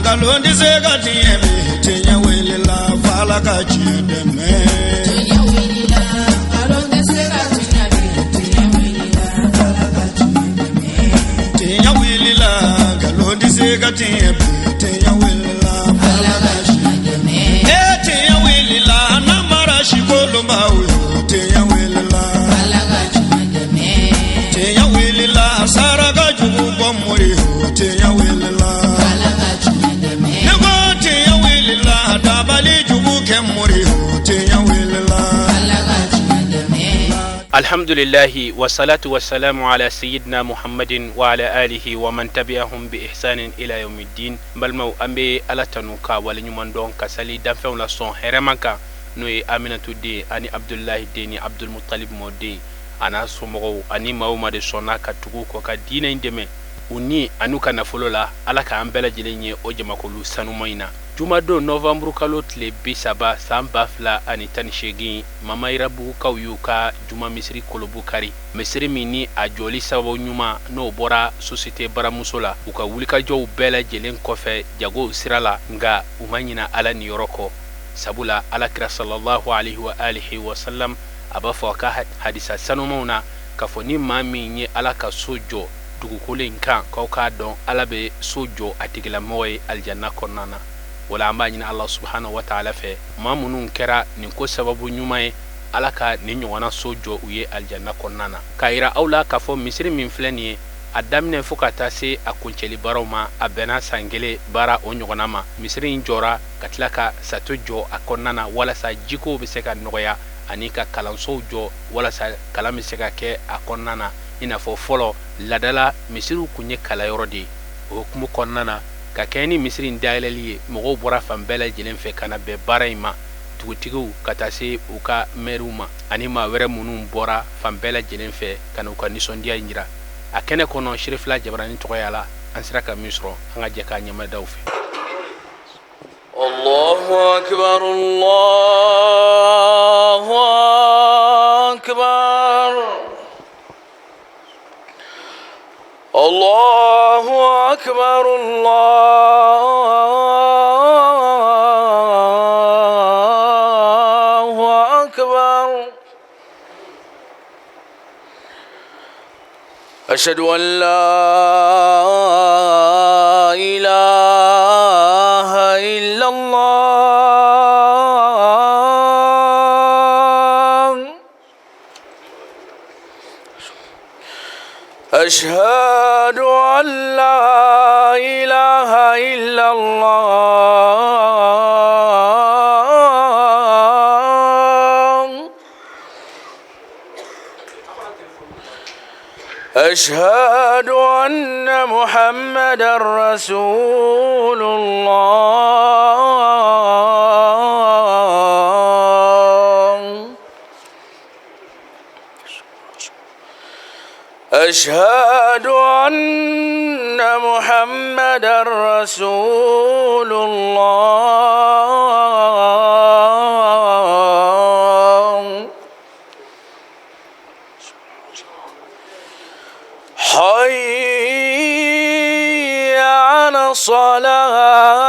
Nkalon tɛ se ka tiɲɛ bi, tiɲɛ wulila f'Ala ka tiɲɛ dɛmɛ. Tiɲɛ wulila, nkalon tɛ se ka tiɲɛ bi, tiɲɛ wulila, Ala ka tiɲɛ dɛmɛ. Tiɲɛ wulila, nkalon tɛ se ka tiɲɛ bi, tiɲɛ wulila f'Ala Ala ka ka tiɲɛ tiɲɛ dɛmɛ. E tiɲɛ wulila, namara sikolonbaw yo, tiɲɛ wulila. Ala ka tiɲɛ dɛmɛ. Tiɲɛ wulila, saraka jugu bɔ mori yo, tiɲɛ wulila. Ala ka tiɲɛ dɛmɛ. Ne ko tiɲɛ wulila, dabali jugu kɛ mori yo, tiɲɛ wulila. Ala ka tiɲɛ dɛmɛ. Alhamdulillahi wassalatu wassalamu ala sayyidina Muhammadin wa ala alihi wa man tabi'ahum bi ihsanin ila yawmiddin. N balimaw, an bɛ Ala tanu ka waleɲuman dɔn ka sali danfɛnw la sɔn hɛrɛma kan, n'o ye Aminatu den ani Abdulahi den ni Abdulmutalib mɔden a n'a somɔgɔw ani maa o maa de sɔnna ka tugu kɔ ka diinɛ in dɛmɛ u ni an'u ka nafolo la. Ala k'an bɛɛ lajɛlen ye o jamakulu sanuman in na. Jumadon nɔvanburu kalo tile 30 san 2018, Mamayirabugukaw y'u ka juma misiri kolobu kari, misiri min ni a jɔli sababu ɲuman n'o bɔra sosiyete baramuso la. U ka wulikajɔw bɛɛ lajɛlen kɔfɛ jago sira la, nka u ma ɲina Ala niyɔrɔ kɔ, sabula Ala kira sallallahu alaihi wa alihi wa sallam a b'a fɔ a ka hadisa sanumanw na k'a fɔ ni maa min ye Ala ka so jɔ dugukolo in kan, k'aw k'a dɔn Ala bɛ so jɔ a tigilamɔgɔ ye alijanna kɔnɔna na. Wala an b'a ɲini Ala subhanahu wa ta'ala fɛ, maa minnu kɛra nin ko sababu ɲuman ye, Ala ka nin ɲɔgɔnna so jɔ u ye alijanna kɔnɔna na. K'a yira aw la k'a fɔ misiri min filɛ nin ye, a daminɛ fo ka taa se a kuncɛli baaraw ma, a bɛnna san kelen baara o ɲɔgɔnna ma. Misiri in jɔra ka tila ka sato jɔ a kɔnɔna na walasa jikow bɛ se ka nɔgɔya, ani ka kalansow jɔ walasa kalan bɛ se ka kɛ a kɔnɔna na. I n'a fɔ fɔlɔ laadala misiriw kun ye kalanyɔrɔ de ye. O hukumu kɔnɔna na, ka kɛɲɛ ni misiri in dayɛlɛli ye, mɔgɔw bɔra fan bɛɛ lajɛlen fɛ ka na bɛn baara in ma, dugutigiw ka taa se u ka mɛriw ma ani maa wɛrɛ minnu bɔra fan bɛɛ lajɛlen fɛ ka na u ka nisɔndiya in jira a kɛnɛ kɔnɔ. Sirifila Jabarani tɔgɔya la, an sera ka min sɔrɔ, an ka jɛ k'a ɲɛmadaw fɛ. الله أكبر، الله أكبر، الله أكبر، الله أكبر. أشهد أن لا إله إلا الله. أشهد أن لا إله إلا الله. أشهد أن محمدا رسول الله. أشهد أن محمدا رسول الله. حي على الصلاة.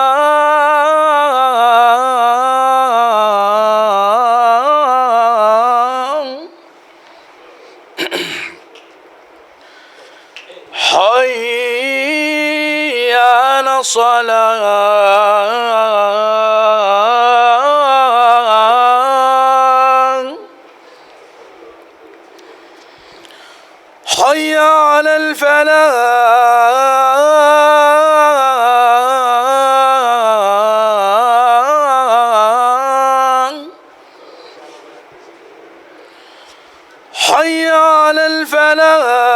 حي على الصلاة. حي على الفلاح. حي على الفلاح.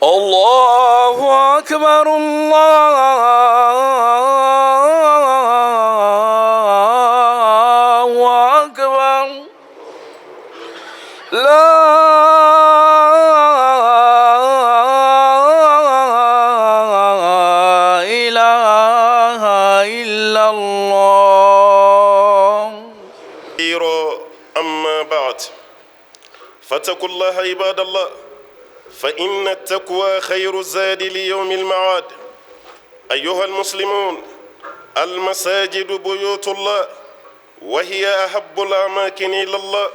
الله أكبر، الله أكبر، لا إله إلا الله. Yɔrɔ واتقوا الله عباد الله، فإن التقوى خير الزاد ليوم المعاد. أيها المسلمون، المساجد بيوت الله، وهي أحب الأماكن إلى الله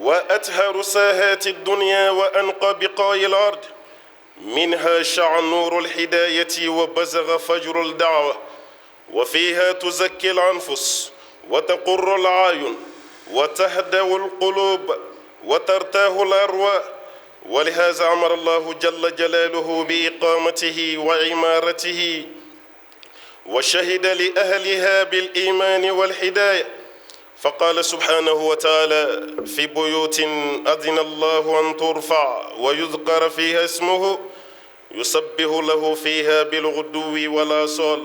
وأطهر ساحات الدنيا وأنقى بقاع الأرض. منها شع نور الهداية وبزغ فجر الدعوة، وفيها تزكي الأنفس وتقر الأعين وتهدأ القلوب وترتاح الأرواح. ولهذا أمر الله جل جلاله بإقامته وعمارته، وشهد لأهلها بالإيمان والهداية، فقال سبحانه وتعالى: في بيوت أذن الله أن ترفع ويذكر فيها اسمه يسبح له فيها بالغدو والآصال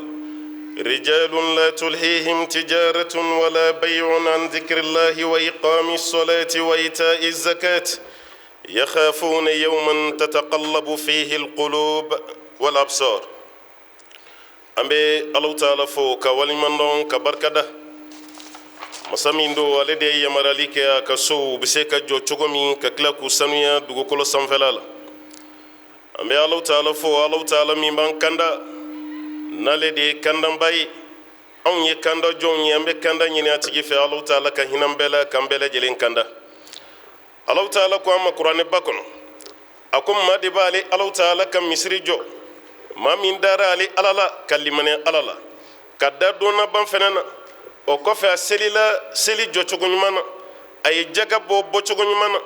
رجال لا تلهيهم تجارة ولا بيع عن ذكر الله وإقام الصلاة وإيتاء الزكاة يخافون يوما تتقلب فيه القلوب والأبصار. An bɛ Alahu Taala fo ka waleɲuman dɔn ka barikada masa min don, ale de ye yamaruyali kɛ a ka sow bɛ se ka jɔ cogo min ka tila k'u sanuya dugukolo sanfɛla la. An bɛ Alahu Taala fo, Alahu Taala min b'an kanda, n'ale de ye kandanba ye. Anw ye kanda jɔnw ye, an bɛ kanda ɲini a tigi fɛ. Alahu Taala ka hinɛ bɛɛ la k'an bɛɛ lajɛlen kanda. Alahu Taala ko an ma kuranɛba kɔnɔ, a ko maa de b'ale Alahu Taala ka misiri jɔ, maa min dara ale Ala la ka limaniya Ala la ka da don laban fɛnɛ na. O kɔfɛ a selila seli jɔcogo ɲuman na, a ye jaga bɔ bɔcogo ɲuman na,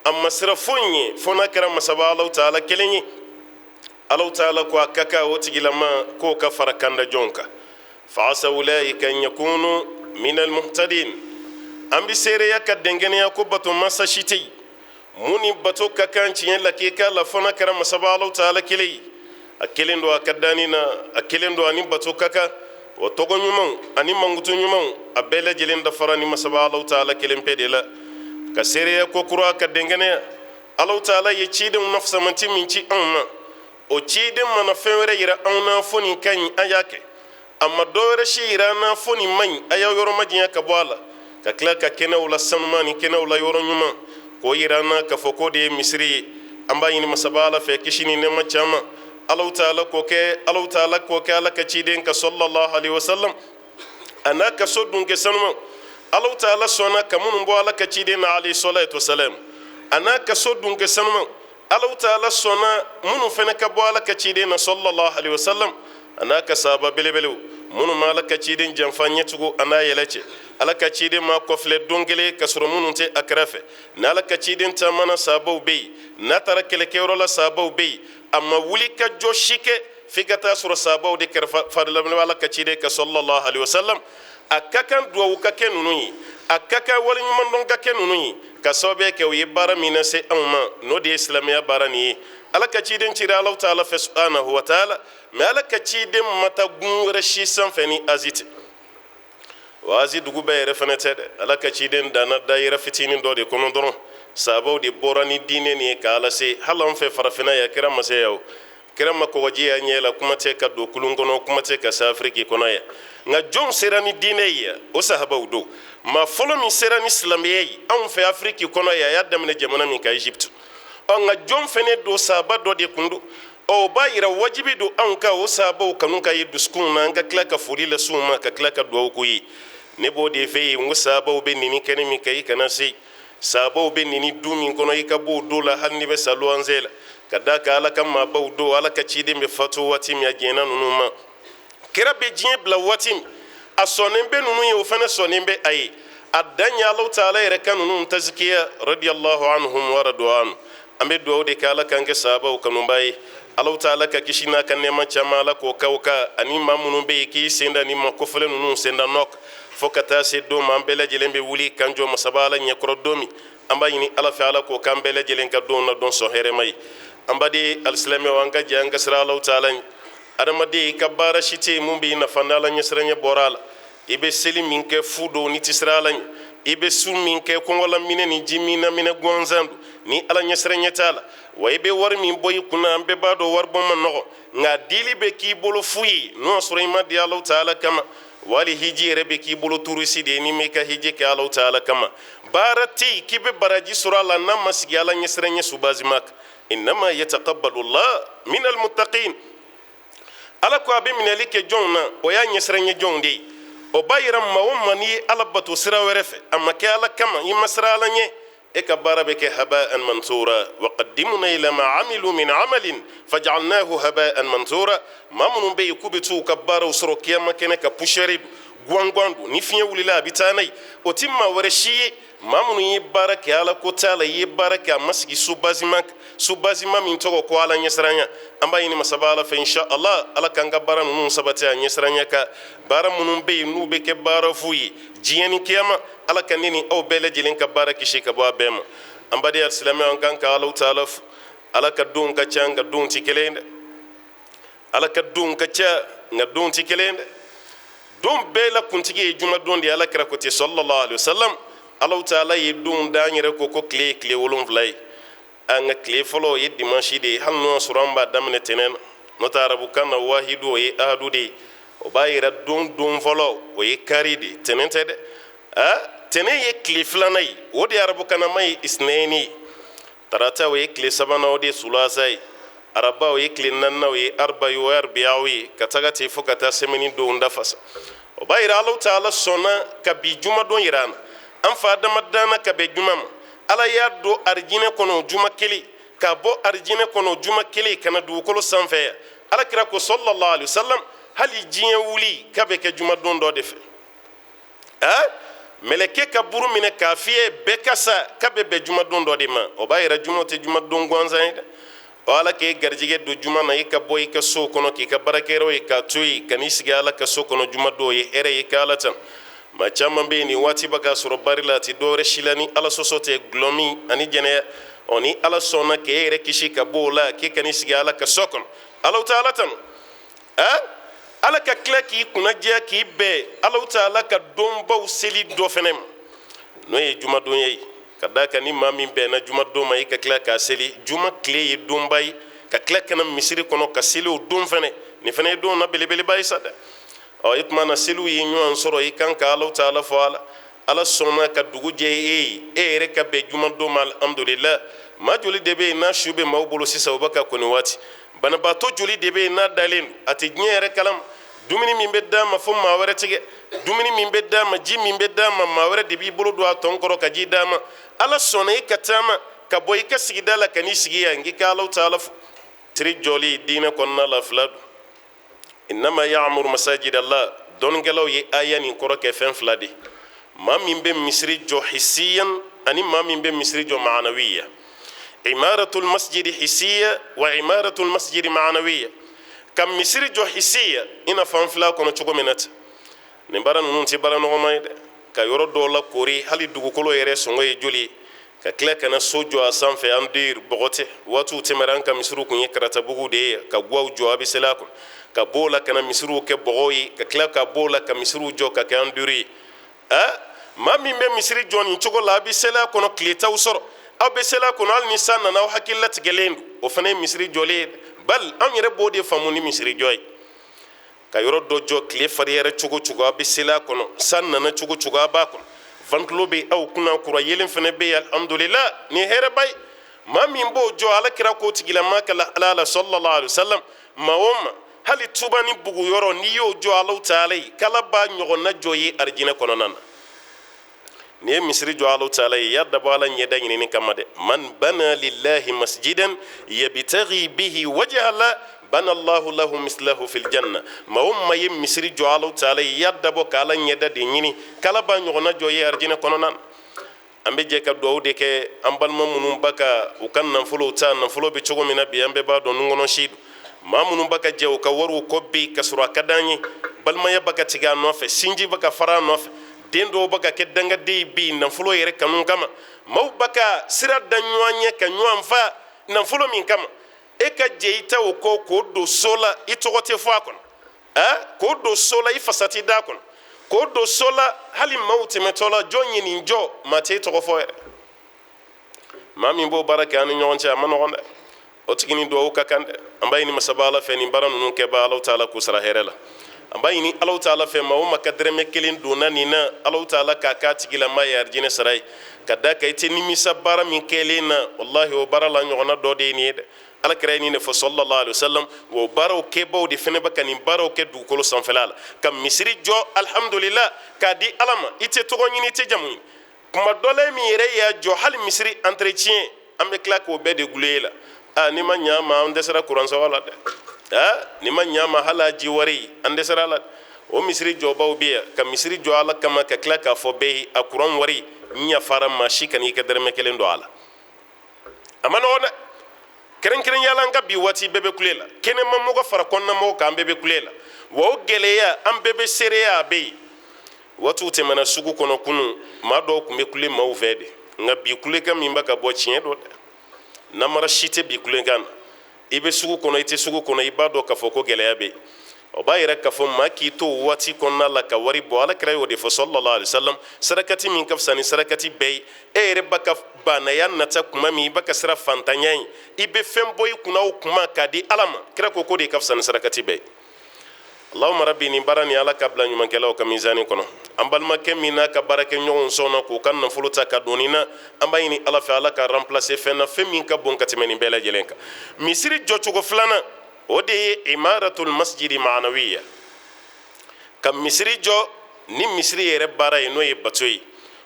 a ma siran foyi ɲɛ fo n'a kɛra masaba Alahu Taala kelen ye. Alahu Taala ko a ka kan o tigilama k'o ka fara kanda jɔnw kan. Fa asa ulaika an yakunu min almuhtadin. An bɛ seereya ka dɛnkɛnɛya ko bato masa si tɛ yen mun ni bato ka kan tiɲɛ lakika la fo n'a kɛra masaba Alahu Taala kelen ye. A kelen don a ka danni na, a kelen don ani bato ka kan o tɔgɔ ɲumanw ani mankutu ɲumanw, a bɛɛ lajɛlen dafara ni masaba Alahu Taala kelen pe de la. Ka seereya ko kura ka dɛnkɛnɛya Alahu Taala ye cidenw nafasamanti min ci anw ma, o ciden mana fɛn wɛrɛ yira anw na fo nin ka ɲi, an y'a kɛ. A ma dɔ wɛrɛ si yira an na fo nin man ɲi, a y'aw yɔrɔ majanya ka bɔ a la. Ka tila ka kɛnɛw la sanuman ni kɛnɛw la yɔrɔ ɲuman k'o yira an na k'a fɔ k'o de ye misiri ye. An b'a ɲini masaba Ala fɛ kisi ni nɛɛma caman Alahu Taala k'o kɛ, Alahu Taala k'o kɛ Ala ka ciden ka sallallahu alaihi wasallam a n'a ka so dunkɛ sanuman. Alahu Taala sɔnna ka minnu bɔ Ala ka ciden na alayhi salatu wasalam, a n'a ka so dunkɛ sanuman. Alahu Taala sɔnna minnu fana ka bɔ Ala ka ciden na sallallahu alaihi wasallam, a n'a ka sahaba belebelew minnu ma Ala ka ciden janfa ɲɛtugu a n'a yɛlɛ cɛ. Ala ka ciden ma kɔfilɛ don kelen ka sɔrɔ minnu tɛ a kɛrɛfɛ. N'Ala ka ciden taamana, sahabaw bɛ yen. N'a taara kɛlɛkɛyɔrɔ la, sahabaw bɛ yen. A ma wuli ka jɔ si kɛ f'i ka taa sɔrɔ sahabaw de kɛrɛfɛ farilamina Ala ka ciden ka sallallahu alaihi wasallam. A ka kan duwawu ka kɛ ninnu ye, a ka kan waleɲumandɔn ka kɛ ninnu ye, ka sababu kɛ u ye baara min lase anw ma, n'o de ye silamɛya baara nin ye. Ala ka ciden cira Alahu Taala fɛ subhanahu wa taala, mɛ Ala ka ciden ma taa gun wɛrɛ si sanfɛ ni Azi tɛ. Wa Azi dugu bɛɛ yɛrɛ fana tɛ dɛ. Ala ka ciden danna dayira fitinin dɔ de kɔnɔ dɔrɔn. Sahabaw de bɔra ni diinɛ nin ye k'a lase hali an fɛ farafinna yan. Kira ma se yan o, kira ma kɔgɔji y'a ɲɛ la, kuma tɛ ka don kulun kɔnɔ, kuma tɛ ka se Afiriki kɔnɔ yan. Nka jɔnw sera ni diinɛ ye yan? O sahabaw don. Maa fɔlɔ min sera ni silamɛya ye anw fɛ Afiriki kɔnɔ yan, a y'a daminɛ jamana min kan, Egypte. Ɔ nka jɔn fɛnɛ don? Sahaba dɔ de kun don. Ɔ o b'a yira wajibi don anw ka o sahabaw kanu ka ye dusukun na, an ka tila ka foli lase u ma, ka tila ka duwawu k'u ye. Ne b'o de fɛ yen n ko sahabaw bɛ nini kɛnɛ min kan, i kana se. Sahabaw bɛ nini du min kɔnɔ, i ka b'o do la, hali n'i bɛ sa luwanze la. Ka d'a kan Ala ka maabaw don. Ala ka ciden bɛ fatu waati min, a jɛnna ninnu ma. Kira bɛ diɲɛ bila waati min, a sɔnnen bɛ ninnu ye, o fana sɔnnen bɛ a ye. A dan ye Alahu Taala yɛrɛ ka ninnu tazikiya radiyallahu anhum wa radu anhu. An bɛ dugawu de kɛ Ala k'an kɛ sahabaw kanuba ye. Alahu Taala ka kisi n'a ka nɛɛma caman Ala k'o k'aw kan, ani maa minnu bɛ yen k'i sen da ni ma kofɔlen ninnu sen da nɔ kan, fo ka taa se don ma an bɛɛ lajɛlen bɛ wuli k'an jɔ masaba Ala ɲɛkɔrɔ don min. An b'a ɲini Ala fɛ, Ala k'o k'an bɛɛ lajɛlen ka don na don sɔn hɛrɛma ye. An baden alisilamɛw, an ka jɛ an ka siran Alahu Taala ɲɛ. Adamaden, i ka baara si tɛ yen mun b'i nafa n'Ala ɲɛsiranɲɛ bɔra a la. I bɛ seli min kɛ fu don n'i tɛ siran Ala ɲɛ, i bɛ sun min kɛ kɔngɔlaminɛ ni ji minnaminɛ gansan don ni Ala ɲɛsiranɲɛ t'a la. Wa i bɛ wari min bɔ i kunna, an bɛɛ b'a dɔn waribɔ man nɔgɔ, nka dili bɛ k'i bolo fu ye n'o y'a sɔrɔ i ma di Alahu Taala kama. Wali hiji yɛrɛ bɛ k'i bolo turusi de ye n'i m'i ka hiji kɛ Alahu Taala kama. Baara tɛ yen k'i bɛ baraji sɔrɔ a la n'a ma sigi Ala ɲɛsiranɲɛ subazima kan. Innama yataqabbalu Allah min almuttaqin. Ala ko a bɛ minɛli kɛ jɔnw na, o y'a ɲɛsiranɲɛ jɔnw de ye. O b'a yira maa o maa n'i ye Ala bato sira wɛrɛ fɛ, a ma kɛ Ala kama, i ma siran Ala ɲɛ, e ka baara bɛ kɛ haba'an mansura. Wa qaddimna ila ma amilu min amalin faj'alnahu haba'an mansura. Maa minnu bɛ yen k'u bɛ t'u ka baaraw sɔrɔ kiyama kɛnɛ kan, poussière don, guwanguwan don, ni fiɲɛ wulila a bɛ taa n'a ye, o ti maa wɛrɛ si ye. Maa minnu ye baara kɛ Ala ko t'a la, i ye baara kɛ a ma sigi sobazima sobazima min tɔgɔ ko Ala ɲɛsiranya. An b'a ɲini masaba Ala fɛ, insha Allah, Ala k'an ka baara ninnu sabati a ɲɛsiranya kan. Baara minnu bɛ yen n'u bɛ kɛ baara fu ye diɲɛ ni kiyama, Ala ka ne ni aw bɛɛ lajɛlen ka baara kisi ka bɔ a bɛɛ ma. An baden alisilamɛw, an kan ka Alahu taala fo. Ala ka donw ka ca, nka donw tɛ kelen ye dɛ. Ala ka donw ka ca, nka donw tɛ kelen ye dɛ. Don bɛɛ la kuntigi ye jumadon de ye. Ala kira ko ten sallallahu alaihi wasallam. Alahu taala ye donw da, an yɛrɛ ko ko tile ye tile 7 ye. An ka tile fɔlɔ ye dimanche de ye, hali n'o y'a sɔrɔ an b'a daminɛ tɛnɛn na, n'o tɛ arabukan na wahidu o ye ahadu de ye. O b'a yira don don fɔlɔ o ye kari de ye, tɛnɛn tɛ dɛ. Tɛnɛn ye tile filanan ye, o de ye arabukanama ye isnɛni ye. Tarata o ye tile sabanan, o de ye sulasa ye. Araba o ye tile naaninan, o ye araba ye, o ye arabiyaw ye, ka taga ten fo ka taa semaine donw dafa sa. O b'a yira Alahu taala sɔnna ka bi jumadon yira an na. An fa Adama danna ka bɛn juma ma. Ala y'a don arijinɛ kɔnɔ juma kelen, ka bɔ arijinɛ kɔnɔ juma kelen ka na dugukolo sanfɛ yan. Ala kira ko sallallahu alaihi wasallam, hali diɲɛ wuli k'a bɛ kɛ jumadon dɔ de fɛ. Mɛlɛkɛ ka buru minɛ k'a fiyɛ bɛɛ ka sa k'a bɛ bɛn jumadon dɔ de ma. O b'a yira juma tɛ jumadon gansan ye dɛ. O Ala k'e garijɛgɛ don juma na, i ka bɔ i ka so kɔnɔ k'i ka baarakɛyɔrɔ ye k'a to yen, ka n'i sigi Ala ka so kɔnɔ jumadon ye hɛrɛ ye, k'Ala tan. Maa caman bɛ yen nin waati bɛ k'a sɔrɔ bari la, a tɛ dɔwɛrɛ si la ni Ala sɔsɔ tɛ, gulɔ min ani jɛnɛya. Ɔ ni Ala sɔnna k'e yɛrɛ kisi ka bɔ o la, k'e ka n'i sigi Ala ka so kɔnɔ, Alahu taala tan. Ala ka tila k'i kunnadiya k'i bɛn Alahu taala ka donbaw seli dɔ fɛnɛ ma, n'o ye jumadon ye. Ka d'a kan ni maa min bɛnna jumadon ma, i ka tila k'a seli. Juma tile ye donba ye, ka tila ka na misiri kɔnɔ ka seli o don fɛnɛ, nin fɛnɛ ye don na belebeleba ye sa dɛ. Ɔ i tuma na seliw ye ɲɔgɔn sɔrɔ, i kan ka Alahu taala fɔ. Ala Ala sɔnna ka dugu jɛ e ye, e yɛrɛ ka bɛn jumadon ma, alhamdulillah. Maa joli de bɛ yen n'a su bɛ maaw bolo sisan, u bɛ ka ko nin waati. Banabaatɔ joli de bɛ yen n'a dalen don, a tɛ diɲɛ yɛrɛ kalama. Dumuni min bɛ d'a ma fo maa wɛrɛ tigɛ, dumuni min bɛ d'a ma, ji min bɛ d'a ma, maa wɛrɛ de b'i bolo don a tɔn kɔrɔ ka ji d'a ma. Ala sɔnna i ka taama ka bɔ i ka sigida la ka n'i sigi yan, k'i ka Alahu taala fo. Misiri jɔli diinɛ kɔnɔna la fila don. Innama ya'muru masajid Allah, dɔnnikɛlaw ye aya nin kɔrɔ kɛ fɛn fila de. Maa min bɛ misiri jɔ hisiyan ani maa min bɛ misiri jɔ ma'anawiya. Imaratul masjidi hisiya wa imaratul masjidi ma'anawiya. Ka misiri jɔ hisiya i n'a fɔ an filɛ a kɔnɔ cogo min na ten. Nin baara ninnu tɛ baara nɔgɔman ye dɛ. Ka yɔrɔ dɔw la kori, hali dugukolo yɛrɛ sɔngɔ ye joli ye, ka tila ka na so jɔ a sanfɛ, an dir bɔgɔ tɛ. Waatiw tɛmɛra, an ka misiriw kun ye karatabugu de ye, ka guwaw jɔ a bɛ seli a kɔnɔ. Ka b'o la ka na misiriw kɛ bɔgɔw ye, ka tila ka b'o la ka misiriw jɔ ka kɛ an diri ye. Maa min bɛ misiri jɔ nin cogo la, a bɛ seli a kɔnɔ, tile t'aw sɔrɔ, aw bɛ seli a kɔnɔ hali ni san nana, aw hakili latigɛlen don, o fana ye misiri jɔlen ye. Bali anw yɛrɛ b'o de faamu ni misiri jɔ ye. Ka yɔrɔ dɔ jɔ, tile fariyara cogo cogo, a bɛ seli a kɔnɔ, san nana cogo cogo, a b'a kɔnɔ, ventilo bɛ aw kunna, kura yelen fana bɛ yen, alhamdulillah, nin hɛrɛba ye. Maa min b'o jɔ, Ala kira k'o tigilama ka lahala la sallallahu alaihi wasallam, maa o maa hali tuba ni bugu yɔrɔ n'i y'o jɔ Alahu taala ye, k'Ala b'a ɲɔgɔnna jɔ ye arijinɛ kɔnɔna na. N'i ye misiri jɔ Alahu taala ye, i y'a dabɔ Ala ɲɛda ɲinini kama dɛ. Man bana lillahi masjidan yabtaghi bihi wajha Allah bana Allahu lahu mislahu fil janna. Maa o maa ye misiri jɔ Alahu taala ye, i y'a dabɔ k'Ala ɲɛda de ɲini, k'Ala b'a ɲɔgɔnna jɔ ye arijinɛ kɔnɔna na. An bɛ jɛ ka dugawu de kɛ an balima minnu ba ka u ka nafolow ta, nafolo bɛ cogo min na bi, an bɛɛ b'a dɔn nunkɔnɔ si don. Maa minnu ba ka jɛ u ka wariw kɔ bi ka sɔrɔ a ka d'an ye, balimaya ba ka tigɛ a nɔfɛ, sinji ba ka fara a nɔfɛ, den dɔw ba ka kɛ dangaden ye bi nafolo yɛrɛ kanu kama, maaw ba ka sira da ɲɔgɔn ɲɛ ka ɲɔgɔn fa nafolo min kama. E ka jɛ i ta o kɔ k'o don so la, i tɔgɔ tɛ fɔ a kɔnɔ, k'o don so la, i fasa tɛ d'a kɔnɔ, k'o don so la, hali maaw tɛmɛtɔ la, jɔn ye nin jɔ, maa t'e tɔgɔ fɔ yɛrɛ. Maa min b'o baara kɛ an ni ɲɔgɔn cɛ, a ma nɔgɔn dɛ. O tigi ni duwawu ka kan dɛ. An b'a ɲini masaba Ala fɛ, nin baara ninnu kɛbaa Alahu taala k'u sara hɛrɛ la. An b'a ɲini Alahu taala fɛ, maa o maa ka dɛrɛmɛ kelen donna nin na, Alahu taala k'a k'a tigilama ye arijinɛ sara ye. Ka da kan i tɛ nimisa baara min kɛlen na, walahi, o baara la ɲɔgɔnna dɔ de ye nin ye dɛ. Ala kira ye nin de fɔ, sallallahu alaihi wasallam. Wa o baaraw kɛbaw de fɛnɛ bɛ ka nin baaraw kɛ dugukolo sanfɛla la, ka misiri jɔ, alhamdulillah, k'a di Ala ma. I tɛ tɔgɔ ɲini, i tɛ jamu ɲini. Kuma dɔ la, min yɛrɛ y'a jɔ, hali misiri entretien, an bɛ tila k'o bɛɛ de gule e la. Aa, n'i ma ɲa ma, an dɛsɛra kuransɔngɔ la dɛ. Aa, n'i ma ɲa ma, hali a ji wari, an dɛsɛra la. O misiri jɔbaw bɛ yan, ka misiri jɔ Ala kama, ka tila k'a fɔ bɛɛ ye, a kuran wari, n yafara, maa si kan'i ka dɛrɛmɛ kelen don a la. A ma nɔgɔn dɛ. Kɛrɛnkɛrɛnya la, an ka bi waati, bɛɛ bɛ kule la, kɛnɛmamɔgɔ fara kɔnɔnamɔgɔ kan, an bɛɛ bɛ kule la. Wa o gɛlɛya, an bɛɛ bɛ seereya, a bɛ yen. Waatiw tɛmɛna, sugu kɔnɔ kunun, maa dɔw tun bɛ kule maaw fɛ de. Nka bi, kulekan min bɛ ka bɔ, tiɲɛ don dɛ, namara si tɛ bi kulekan na. I bɛ sugu kɔnɔ, i tɛ sugu kɔnɔ, i b'a dɔn k'a fɔ ko gɛlɛya bɛ yen. O b'a yira k'a fɔ maa k'i to o waati kɔnɔna la ka wari bɔ, Ala kira y'o de fɔ, sallallahu alaihi wasallam, sarakati min ka fisa ni sarakati bɛɛ ye, e yɛrɛ ba ka banaya nata kuma min, i ba ka siran fantanya ye, i bɛ fɛn bɔ i kunna o kuma k'a di Ala ma. Kira ko k'o de ka fisa ni sarakati bɛɛ ye. Allahumma rabbi, nin baara nin, Ala ka bila ɲumankɛlaw ka mizani kɔnɔ. An balimakɛ min n'a ka baarakɛɲɔgɔnw sɔnna k'u ka nafolo ta ka don nin na, an b'a ɲini Ala fɛ, Ala ka remplacer fɛn na, fɛn min ka bon ka tɛmɛ nin bɛɛ lajɛlen kan. Misiri jɔcogo filanan, o de ye imaratul masjidi ma'anawiya, ka misiri jɔ ni misiri yɛrɛ baara ye, n'o ye bato ye.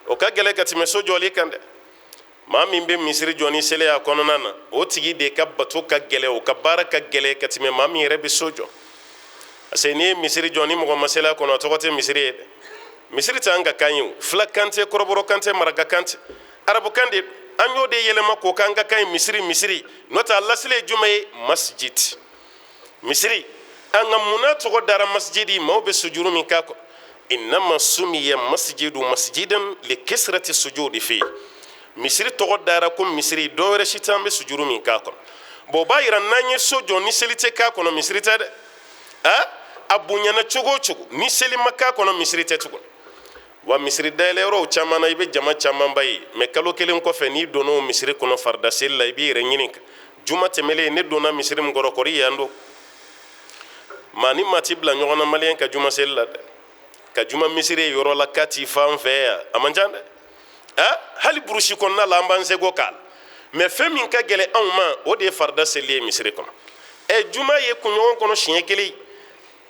O ka gɛlɛn ka tɛmɛ so jɔli kan dɛ. Maa min bɛ misiri jɔ ni seli a kɔnɔna na, o tigi de ka bato ka gɛlɛn, o ka baara ka gɛlɛn ka tɛmɛ maa min yɛrɛ bɛ so jɔ. Parce que n'i ye misiri jɔ ni mɔgɔ ma seli a kɔnɔ, a tɔgɔ tɛ misiri ye dɛ. Misiri tɛ an ka kan ye o, fulakan tɛ, kɔrɔbɔrɔkan tɛ, marakakan tɛ, arabukan de. An y'o de yɛlɛma k'o k'an ka kan ye, misiri, misiri. N'o tɛ, a lasili ye jumɛn ye? Masjid, misiri. An ka munna tɔgɔ dara masjidi? Maaw bɛ sujuru min k'a kɔ. Innama sumiya masjidu masjidan li kisrati sujudi fi. Misiri tɔgɔ dara ko misiri, dɔwɛrɛ si t'an bɛ sujuru min k'a kɔnɔ. Bon, o b'a yira n'an ye so jɔ ni seli tɛ k'a kɔnɔ, misiri tɛ dɛ. A bonyana cogo o cogo, ni seli ma k'a kɔnɔ, misiri tɛ tugun. Wa misiri dayɛlɛ yɔrɔw caman na, i bɛ jama camanba ye, mɛ kalo kelen kɔfɛ, n'i donna o misiri kɔnɔ farida seli la, i b'i yɛrɛ ɲininka: juma tɛmɛlen, ne donna misiri min kɔrɔ, kɔri yan don? Maa ni maa ti bila ɲɔgɔn na maliyɛn ka juma seli la dɛ. Ka juma misiri ye yɔrɔ la k'a t'i fan fɛ yan, a man ca dɛ. Hali burusi kɔnɔna la, an b'an seko k'a la, mɛ fɛn min ka gɛlɛn anw ma, o de ye farida seli ye misiri kɔnɔ. Juma ye kunɲɔgɔn kɔnɔ siɲɛ kelen,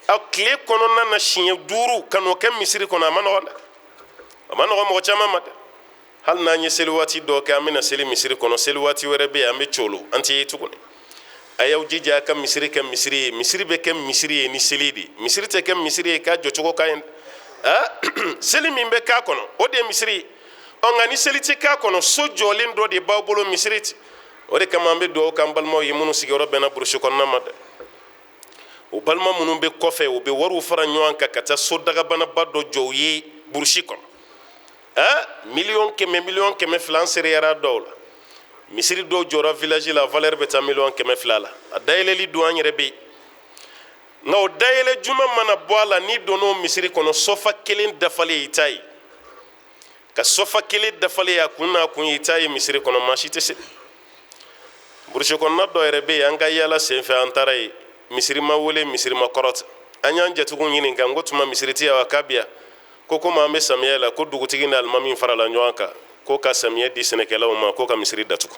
a tile kɔnɔna na siɲɛ 5, ka n'o kɛ misiri kɔnɔ, a ma nɔgɔn dɛ. A ma nɔgɔn mɔgɔ caman ma dɛ. Hali n'an ye seli waati dɔ kɛ, an bɛna seli misiri kɔnɔ, seli waati wɛrɛ bɛ yen, an bɛ colo, an tɛ ye tuguni. A y'aw jija a ka misiri kɛ misiri ye. Misiri bɛ kɛ misiri ye ni seli de. Misiri tɛ kɛ misiri ye k'a jɔcogo ka ɲi. Seli min bɛ k'a kɔnɔ, o de ye misiri ye. Ɔ, nka ni seli tɛ k'a kɔnɔ, so jɔlen dɔ de b'aw bolo, misiri tɛ. O de kama an bɛ dugawu k'an balimaw ye minnu sigiyɔrɔ bɛnna burusi kɔnɔna ma dɛ. O balima minnu bɛ kɔfɛ, u bɛ wariw fara ɲɔgɔn kan ka taa so dagabanaba dɔ jɔ u ye burusi kɔnɔ. 100 miliyɔn, 200 miliyɔn, an seereyara dɔw la. Misiri dɔw jɔra village la, valeur bɛ taa 200 miliyɔn la. A dayɛlɛli don, an yɛrɛ bɛ yen. Nka o dayɛlɛ juma mana bɔ a la, n'i donna o misiri kɔnɔ, sɔfa kelen dafalen i t'a ye. Ka sɔfa kelen dafalen a kun n'a kun ye, i t'a ye misiri kɔnɔ, maa si tɛ se. Burusi kɔnɔna dɔ yɛrɛ bɛ yen, an ka yaala senfɛ, an taara yen, misiri ma wele, misiri ma kɔrɔta. An y'an jatigiw ɲininka n ko tuma misiri tɛ yan wa? K'a bi yan. Ko komi an bɛ samiyɛ la, ko dugutigi ni alimami farala ɲɔgɔn kan ko ka samiyɛ di sɛnɛkɛlaw ma, ko ka misiri datugu,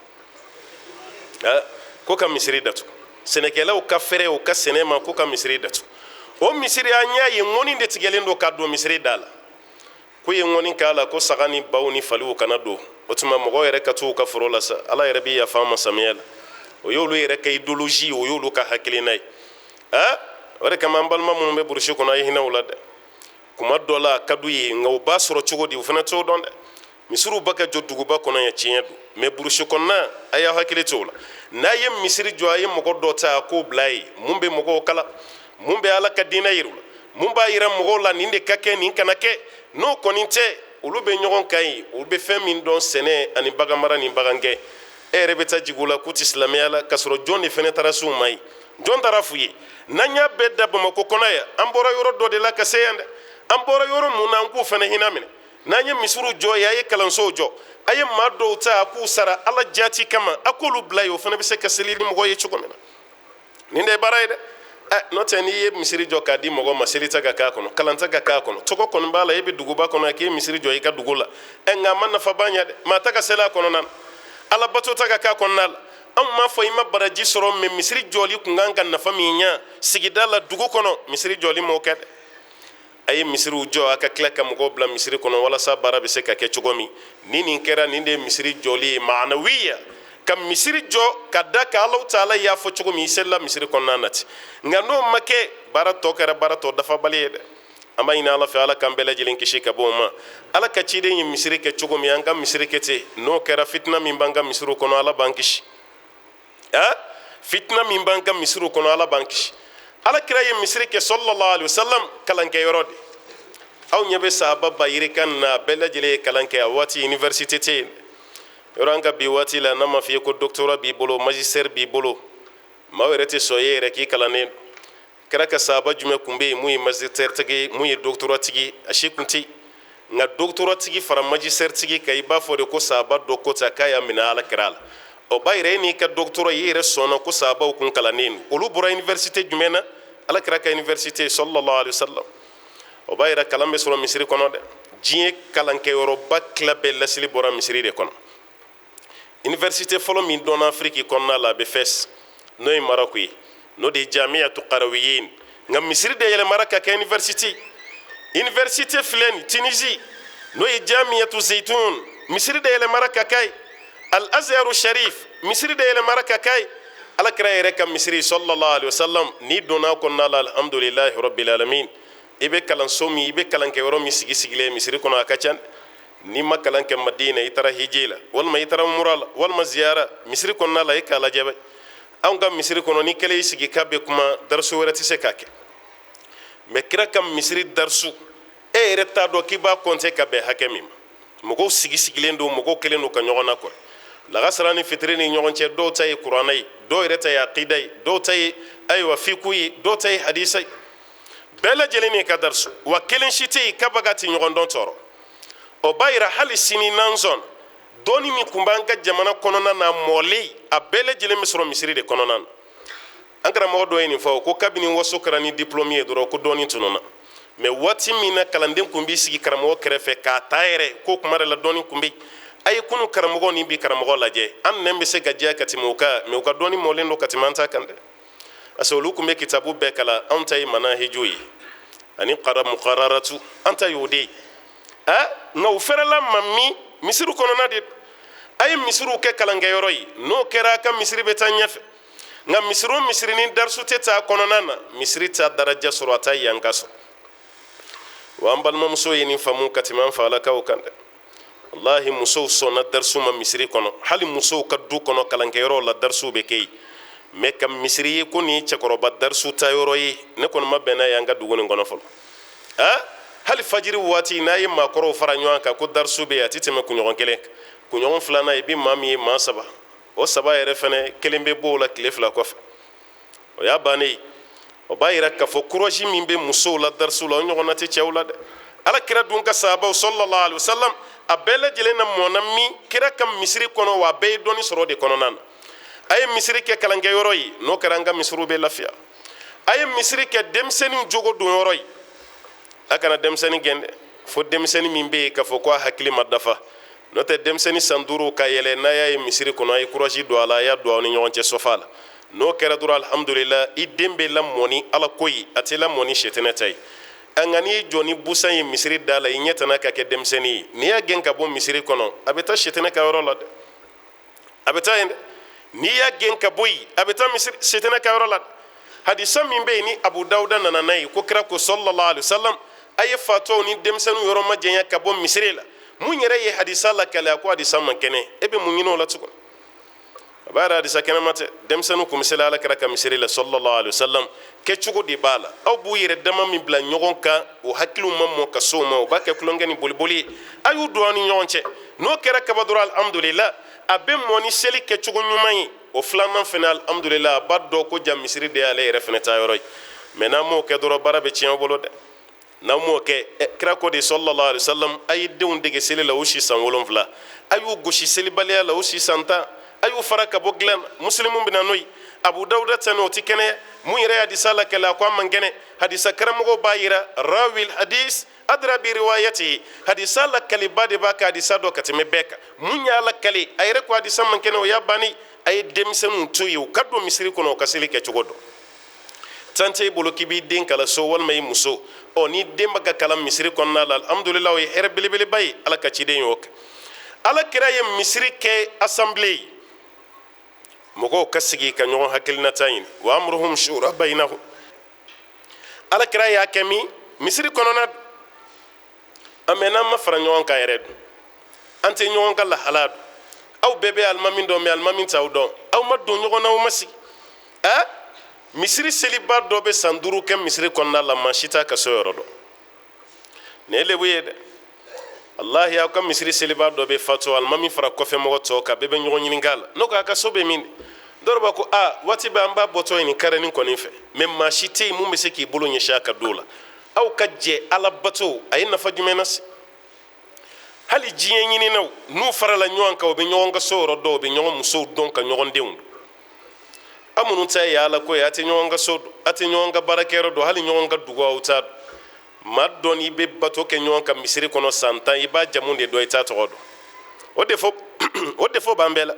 ko ka misiri datugu. Sɛnɛkɛlaw ka fɛrɛ u ka sɛnɛ ma, ko ka misiri datugu. O misiri, an y'a ye ŋɔni de tigɛlen don ka don misiri da la, ko ye ŋɔni k'a la ko saga ni baw ni faliw kana don. O tuma mɔgɔw yɛrɛ ka to u ka foro la sa, Ala yɛrɛ bɛ yafa an ma samiyɛ la. O y'olu yɛrɛ ka idéologie, o y'olu ka hakilina ye. O de kama an balima minnu bɛ burusi kɔnɔ, a ye hinɛ u la dɛ. Kuma dɔ la, a ka d'u ye, nka u b'a sɔrɔ cogo di, u fana t'o dɔn dɛ. Misiriw ba ka jɔ duguba kɔnɔ yan, tiɲɛ don, mɛ burusi kɔnɔna, a y'aw hakili to o la. N'a ye misiri jɔ, a ye mɔgɔ dɔ ta a k'o bila yen, mun bɛ mɔgɔw kala, mun bɛ Ala ka diinɛ yir'u la, mun b'a yira mɔgɔw la nin de ka kɛ, nin kana kɛ. N'o kɔni tɛ, olu bɛ ɲɔgɔn kan yen, olu bɛ fɛn min dɔn, sɛnɛ ani baganmara ni bagangɛn. E yɛrɛ bɛ taa jigin u la k'u tɛ silamɛya la, k'a sɔrɔ jɔn de fɛnɛ taara s'u ma yen? Jɔn taara f'u ye? N'an y'a bɛɛ da Bamakɔ kɔnɔ yan, an bɔra yɔrɔ dɔ de la ka se yan dɛ. An bɔra yɔrɔ mun na, an k'u fɛnɛ hinɛ minɛ. N'an ye misiriw jɔ yen, a ye kalansow jɔ, a ye maa dɔw ta a k'u sara Ala jaati kama, a k'olu bila yen, o fana bɛ se ka seli ni mɔgɔ ye cogo min na. Nin de ye baara ye dɛ. Ɛ, n'o tɛ, n'i ye misiri jɔ k'a di mɔgɔ ma, seli tɛ ka k'a kɔnɔ, kalan tɛ ka k'a kɔnɔ, tɔgɔ kɔni b'a la, e bɛ duguba kɔnɔ, k'e misiri jɔ i ka dugu la, ɛ, nka a ma nafaba ɲɛ dɛ. Maa tɛ ka seli a kɔnɔna na, alabato tɛ ka k'a kɔnɔna la. Anw m'a fɔ i ma baraji sɔrɔ, mɛ misiri jɔli kun kan ka nafa min ɲɛ sigida la, dugu kɔnɔ, misiri jɔli m'o kɛ dɛ. A ye misiriw jɔ, a ka tila ka mɔgɔw bila misiri kɔnɔ walasa baara bɛ se ka kɛ cogo min. Ni nin kɛra, nin de ye misiri jɔli ye maanawiya, ka misiri jɔ ka da ka Alahu taala y'a fɔ cogo min, i selila misiri kɔnɔna na ten. Nka n'o ma kɛ, baara tɔ kɛra baara tɔ dafabali ye dɛ. An b'a ɲini Ala fɛ, Ala k'an bɛɛ lajɛlen kisi ka bɔ o ma. Ala ka ciden ye misiri kɛ cogo min, an ka misiri kɛ ten. N'o kɛra, fitina min b'an ka misiriw kɔnɔ, Ala b'an kisi. A fitina min b'an ka misiriw kɔnɔ, Ala b'an kisi. Ala kira ye misiri kɛ sallallahu alaihi wasallam kalankɛyɔrɔ de. Aw ɲɛ bɛ sahaba ba yirika na, bɛɛ lajɛlen ye kalan kɛ. A waati université tɛ yen. Yɔrɔ an ka bi waati la, n'a ma f'i ye ko doctorat b'i bolo, magistère b'i bolo, maaw yɛrɛ tɛ sɔn e yɛrɛ k'i kalannen. Kira ka sahaba jumɛn kun bɛ yen mun ye magistère tigi, mun ye doctorat tigi? A si kun tɛ yen. Nka doctorat tigi fara magistère tigi kan, i b'a fɔ de ko sahaba dɔ ko ta k'a y'a minɛ Ala kira la. O b'a yira e n'i ka doctorat, i yɛrɛ sɔnna ko sahabaw kun kalannen don. Olu bɔra université jumɛn na? Ala kira ka université sallallahu alaihi wasallam. O b'a yira kalan bɛ sɔrɔ misiri kɔnɔ dɛ. Diɲɛ kalankɛyɔrɔba tila bɛɛ lasili bɔra misiri de kɔnɔ. Université fɔlɔ min dɔnna Afiriki kɔnɔna la, a bɛ Fès, n'o ye Marɔku ye, n'o de ye Jamiyatu Qarawiyin. Nka misiri de yɛlɛmara ka kɛ université. Université filɛ nin Tunisie, n'o ye Jamiyatu Zeytun, misiri de yɛlɛmara ka kɛ ye. Al Azharu Sharif, misiri de yɛlɛmara ka kɛ ye. Ala kira yɛrɛ ka misiri sallallahu alaihi wasallam, n'i donna kɔnɔna la, alhamdulilahi rabbil alamin, i bɛ kalanso min, i bɛ kalankɛyɔrɔ min sigi sigilen misiri kɔnɔ, a ka ca. N'i ma kalan kɛ Madina, i taara hiji la, walima i taara umura la, walima ziyara misiri kɔnɔna la, i k'a lajɛ bɛ. Anw ka misiri kɔnɔ, ni kelen y'i sigi k'a bɛ kuma, darisu wɛrɛ tɛ se k'a kɛ. Mɛ kira ka misiri darisu, e yɛrɛ t'a dɔn k'i b'a kɔnte ka bɛn hakɛ min ma. Mɔgɔw sigi sigilen don, mɔgɔw kɛlen don ka ɲɔgɔn nakɔrɔ. Lagasara ni fitiri ni ɲɔgɔn cɛ, dɔw ta ye kuranɛ ye, dɔw yɛrɛ ta ye akida ye, dɔw ta ye ayiwa fiku ye, dɔw ta ye hadisa ye. Bɛɛ lajɛlen n'i ka darisu, wa kelen si tɛ yen k'abaga tɛ ɲɔgɔn dɔn tɔɔrɔ. O b'a yira hali sini n'an sɔnna, dɔɔni min tun b'an ka jamana kɔnɔna na mɔlen, a bɛɛ lajɛlen bɛ sɔrɔ misiri de kɔnɔna na. An karamɔgɔ dɔ ye nin fɔ ko kabini waso kɛra ni diplôme ye dɔrɔn, ko dɔɔni tununna. Mɛ waati min na kalanden kun b'i sigi karamɔgɔ kɛrɛfɛ k'a ta yɛrɛ, ko kuma de la dɔɔni kun bɛ yen. A ye kunu karamɔgɔ ni bi karamɔgɔ lajɛ, an nɛn bɛ se ka diya ka tɛmɛ o kan, mɛ u ka dɔɔni mɔlen don ka tɛmɛ an ta kan dɛ. Parce que olu kun bɛ kitabu bɛɛ kalan, anw ta ye manahiju ye ani mukararatu, an ta y'o de ye. A nka u fɛrɛla ma min misiri kɔnɔna de. A ye misiriw kɛ kalankɛyɔrɔ ye, n'o kɛra, a ka misiri bɛ taa ɲɛfɛ. Nka misiri o misiri ni darisu tɛ taa kɔnɔna na, misiri t'a daraja sɔrɔ, a t'a yanka sɔrɔ. Wa an balimamuso ye nin faamu ka tɛmɛ an falakaw kan dɛ. Walahi, musow sɔnna darisu ma misiri kɔnɔ. Hali musow ka du kɔnɔ kalankɛyɔrɔw la, darisuw bɛ kɛ yen. Mɛ ka misiri ye ko nin ye cɛkɔrɔba darisu ta yɔrɔ ye, ne kɔni ma bɛn n'a ye an ka dugu nin kɔnɔ fɔlɔ. A hali fajiri waati, n'a ye maakɔrɔw fara ɲɔgɔn kan ko darisu bɛ yen, a tɛ tɛmɛ kunɲɔgɔn kelen kan. Kunɲɔgɔn filanan, i bɛ maa min ye maa saba, o saba yɛrɛ fɛnɛ, kelen bɛ bɔ o la tile 2 kɔfɛ, o y'a bannen ye. O b'a yira k'a fɔ courage min bɛ musow la darisu la, o ɲɔgɔnna tɛ cɛw la dɛ. Ala kira dun ka sahabaw sallallahu alaihi wasallam, a bɛɛ lajɛlen na mɔnna min kira ka misiri kɔnɔ, wa a bɛɛ ye dɔnni sɔrɔ o de kɔnɔna na. A ye misiri kɛ kalankɛyɔrɔ ye, n'o kɛra, an ka misiriw bɛ lafiya. A ye misiri kɛ denmisɛnninw jogo don yɔrɔ ye. A kana denmisɛnnin gɛn dɛ, fo denmisɛnnin min bɛ yen k'a fɔ ko a hakili ma dafa. N'o tɛ, denmisɛnnin san 5 ka yɛlɛ, n'a y'a ye misiri kɔnɔ, a ye courage don a la, a y'a don aw ni ɲɔgɔn cɛ sɔfa la. N'o kɛra dɔrɔn, alhamdulillah, i den bɛ lamɔ ni Ala ko ye, a tɛ lamɔ ni sɛtɛnɛ ta ye. Nka n'i y'i jɔ ni busan ye misiri da la, i ɲɛ tana ka kɛ denmisɛnnin ye, n'i y'a gɛn ka bɔ misiri kɔnɔ, a bɛ taa sɛtɛnɛ ka yɔrɔ la dɛ. A bɛ taa yen dɛ. N'i y'a gɛn ka bɔ yen, a bɛ taa misiri sɛtɛnɛ ka yɔrɔ la. Hadisa min bɛ yen ni Abu Dawuda nana n'a ye, ko kira ko sallallahu alaihi wasallam, a ye fatɔw ni denmisɛnninw yɔrɔ majanya ka bɔ misiri la. Mun yɛrɛ ye hadisa lakale, a ko hadisa man kɛnɛ. E bɛ mun ɲini o la tuguni? A b'a yɛrɛ hadisa kɛnɛma tɛ. Denmisɛnninw kun bɛ seli Ala kira ka misiri la sallallahu alaihi wasallam. Kɛcogo de b'a la. Aw b'u yɛrɛ dama min bila ɲɔgɔn kan, o hakiliw ma mɔ ka s'o ma, o b'a kɛ tulonkɛ ni boliboli ye. A y'u don aw ni ɲɔgɔn cɛ, n'o kɛra kaba dɔrɔn, alhamdulillah, a bɛ mɔ ni seli kɛcogo ɲuman ye. O filanan fɛnɛ, alhamdulillah, a b'a dɔn ko ja misiri de y'ale yɛrɛ fɛnɛ taa yɔrɔ ye. Mɛ n'an m'o kɛ dɔrɔn, baara bɛ tiɲɛ aw bolo dɛ. N'aw m'o kɛ, kira ko de sallallahu alaihi wasallam, a ye denw dege seli la u si san 7, a y'u gosi selibaliya la u si san 10, a y'u fara ka bɔ dilan na. Musilimu bɛ na n'o ye. Abu Dawuda ta nin, o ti kɛnɛya. Mun yɛrɛ ye hadisa lakali, a ko a man kɛnɛ. Hadisa karamɔgɔw b'a yira, rawil hadis adra bi riwayati, hadisa lakaliba de b'a ka hadisa dɔn ka tɛmɛ bɛɛ kan. Mun y'a lakali, a yɛrɛ ko hadisa man kɛnɛ, o y'a banni. A ye denmisɛnninw to yen, u ka don misiri kɔnɔ, u ka seli kɛ cogo dɔn. Tan t'e bolo k'i b'i den kalan so walima i muso. Ɔ, ni den bɛ ka kalan misiri kɔnɔna la, alhamdulillah, o ye hɛrɛ belebeleba ye. Ala ka ciden y'o kɛ. Ala kira ye misiri kɛ assemblée ye, mɔgɔw ka sigi ka ɲɔgɔn hakilinata ɲini. Wa amruhum shura bainahum. Ala kira y'a kɛ min misiri kɔnɔna. An mɛ n'an ma fara ɲɔgɔn kan yɛrɛ dun, an tɛ ɲɔgɔn ka lahala dun. Aw bɛɛ bɛ alimami dɔn, mɛ alimami t'aw dɔn. Aw ma don ɲɔgɔn na, aw ma sigi. Ɛ, misiri seliba dɔ bɛ san 5 kɛ misiri kɔnɔna la, maa si t'a ka so yɔrɔ dɔn. Nin ye lebu ye dɛ. Walahi, aw ka misiri seliba dɔ bɛ fatu, alimami fara kɔfɛ mɔgɔ tɔw kan, bɛɛ bɛ ɲɔgɔn ɲininka la. N'o ko a ka so bɛ min de, dɔw b'a ko a waati bɛɛ an b'a bɔtɔ ye nin karɛnin kɔni fɛ, mɛ maa si tɛ yen mun bɛ se k'i bolo ɲɛsin a ka du la. Aw ka jɛ ala bato, a ye nafa jumɛn lase? Hali diɲɛ ɲininaw, n'u farala ɲɔgɔn kan, u bɛ ɲɔgɔn ka so yɔrɔ dɔn, u bɛ ɲɔgɔn musow dɔn, ka ɲɔgɔn denw dɔn. Aw minnu ta ye ala ko ye, a tɛ ɲɔgɔn ka so dɔn, a tɛ ɲɔgɔn ka baarakɛyɔrɔ dɔn, hali ɲɔgɔn ka dugu aw t'a dɔn. Maa dɔ n'i bɛ bato kɛ ɲɔgɔn kan misiri kɔnɔ san 10, i b'a jamu de dɔn, i t'a tɔgɔ dɔn. O defo b'an bɛɛ la.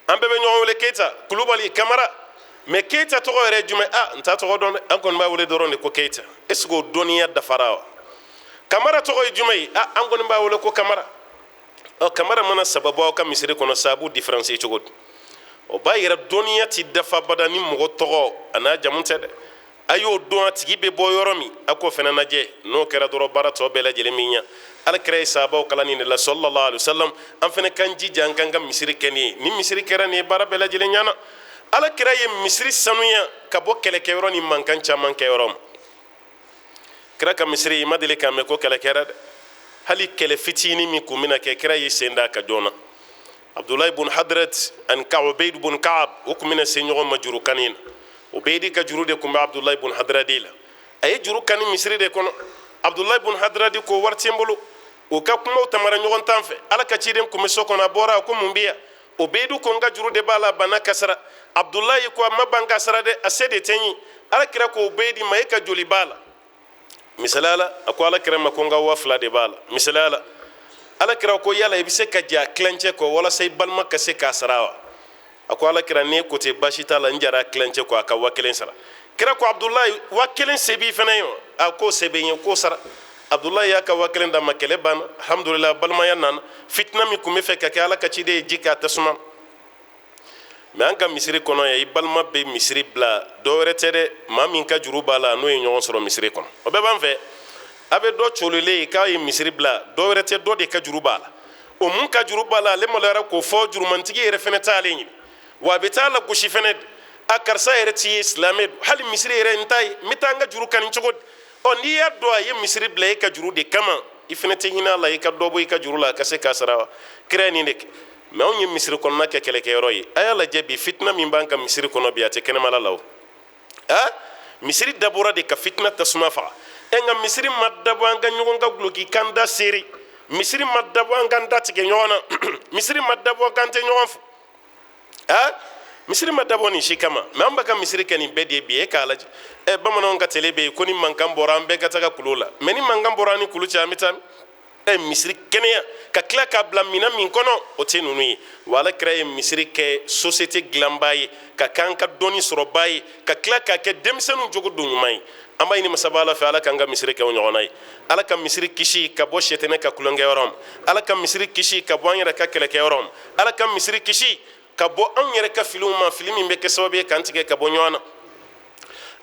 An bɛɛ bɛ ɲɔgɔn wele Keyita, Kulubali, Kamara, mɛ Keyita tɔgɔ yɛrɛ ye jumɛn? A, n t'a tɔgɔ dɔn dɛ, an kɔni b'a wele dɔrɔn de ko Keyita. Est ce que o dɔnniya dafara wa? Kamara tɔgɔ ye jumɛn ye? A, an kɔni b'a wele ko Kamara. Ɔ, Kamara mana sababu aw ka misiri kɔnɔ sa, a b'u différencier cogo di? O b'a yira dɔnniya ti dafa bada ni mɔgɔ tɔgɔ a n'a jamu tɛ dɛ. A y'o dɔn, a tigi bɛ bɔ yɔrɔ min, a k'o fana lajɛ. N'o kɛra dɔrɔn, baara tɔ bɛɛ lajɛlen min ɲɛ. Ala kira ye sahabaw kalan nin de la, sallallahu alaihi wasallam. An fana k'an jija, an k'an ka misiri kɛ nin ye. Ni misiri kɛra nin ye, baara bɛɛ lajɛlen ɲɛna. Ala kira ye misiri sanuya ka bɔ kɛlɛkɛyɔrɔ ni mankan caman kɛyɔrɔ ma. Kira ka misiri, i ma deli k'a mɛn ko kɛlɛ kɛra dɛ. Hali kɛlɛ fitinin min kun bɛna kɛ, kira y'i sen da ka joona. Abdulayi bun Hadrat ani ka Ubeid bun Kaab, o kun bɛna se ɲɔgɔn ma juru kani na. Ubeidi ka juru de kun bɛ Abdulayi bun Hadradi la. A ye juru kani misiri de kɔnɔ. Abdulayi bun Hadradi ko wari tɛ n bolo. O ka kumaw tamara ɲɔgɔn tan fɛ. Ala ka ciden kun bɛ so kɔnɔ, a bɔra, a ko mun bɛ yan? Ubeidi ko n ka juru de b'a la, a banna ka sara. Abdulayi ko a ma ban ka sara dɛ, a se de tɛ n ye. Ala kira ko Ubeidi ma, e ka joli b'a la? Misaliya la, a ko ala kira ma ko n ka 2000 de b'a la. Misaliya la, ala kira ko yala i bɛ se ka jɛ a tilancɛ kɔ walasa i balima ka se k'a sara wa? A ko ala kira, n'e ko ten, baasi t'a la, n jara a tilancɛ kɔ, a ka 1000 sara. Kira ko Abudulayi, 1000 se b'i fana ye wa? A k'o se bɛ n ye, k'o sara. Abudulayi y'a ka 1000 d'a ma, kɛlɛ banna, alhamdulilayi, balimaya nana. Fitina min tun bɛ fɛ ka kɛ, ala ka ciden ye ji k'a tasuma. Mɛ an ka misiri kɔnɔ yan, i balima bɛ misiri bila, dɔ wɛrɛ tɛ dɛ, maa min ka juru b'a la, n'o ye ɲɔgɔn sɔrɔ misiri kɔnɔ, o bɛɛ b'an fɛ. A bɛ dɔ colilen ye k'a ye misiri bila, dɔ wɛrɛ tɛ, dɔ de ka juru b'a la. O mun ka juru b'a la, ale maloyara k'o fɔ, jurumantigi yɛrɛ fɛnɛ t'ale ɲini wa, a bɛ taa la gosi fɛnɛ. A karisa yɛrɛ t'i ye, silamɛ don, hali misiri yɛrɛ n t'a ye, n bɛ taa n ka juru kani cogo di? Ɔ, n'i y'a dɔn a ye misiri bila e ka juru de kama, i fɛnɛ tɛ hinɛ a la, i ka dɔ bɔ i ka juru la, a ka se k'a sara wa? Kira ye nin de kɛ. Mɛ anw ye misiri kɔnɔna kɛ kɛlɛkɛyɔrɔ ye. A y'a lajɛ bi, fitina min b'an ka misiri kɔnɔ bi, a tɛ kɛnɛmala la o. A misiri dabɔra de ka fitina tasuma faga. Ɛ, nka misiri ma dabɔ an ka ɲɔgɔn ka guloki kan da seere, misiri ma dabɔ an k'an da tigɛ ɲɔgɔn na, misiri ma dabɔ k'an tɛ ɲɔgɔn fo. A misiri ma dabɔ nin si kama, mɛ an bɛ ka misiri kɛ nin bɛɛ de ye bi. E k'a lajɛ, ɛ, bamananw ka tele bɛ yen ko ni mankan bɔra, an bɛɛ ka taga kulu la. Mɛ ni mankan bɔra an ni kulu cɛ, an bɛ taa ye misiri kɛnɛya ka tila k'a bila minɛn min kɔnɔ, o tɛ ninnu ye wa. Ala kira ye misiri kɛ société dilanbaa ye, ka k'an ka dɔnni sɔrɔbaa ye, ka tila k'a kɛ denmisɛnninw jogo don ɲuman ye. An b'a ɲini masaba ala fɛ, ala k'an ka misiri kɛ o ɲɔgɔnna ye. Ala ka misiri kisi ka bɔ sɛtɛnɛ ka tulonkɛyɔrɔ ma. Ala ka misiri kisi ka bɔ an yɛrɛ ka kɛlɛkɛyɔrɔ ma. Ala ka misiri kisi ka bɔ anw yɛrɛ ka filiw ma, fili min bɛ kɛ sababu ye k'an tigɛ ka bɔ ɲɔgɔn na.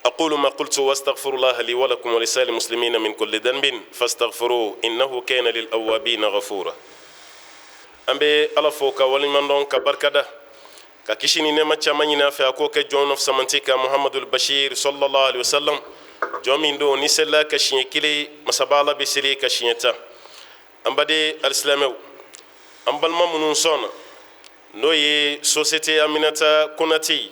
أقول ما قلت واستغفر الله لي ولكم ولسائر المسلمين من كل ذنب فاستغفروه إنه كان للأوابين غفورا. An bɛ ala fo ka waleɲuman dɔn ka barikada, ka kisi ni nɛɛma caman ɲini a fɛ, a k'o kɛ jɔn samanti ka Muhamadul Bashir, sallallahu alaihi wasallam, jɔn min don ni selila ka siɲɛ kelen, masaba ala bɛ seli ka siɲɛ 10. An baden alisilamɛw, an balima minnu sɔnna, n'o ye société Aminata Konate ye,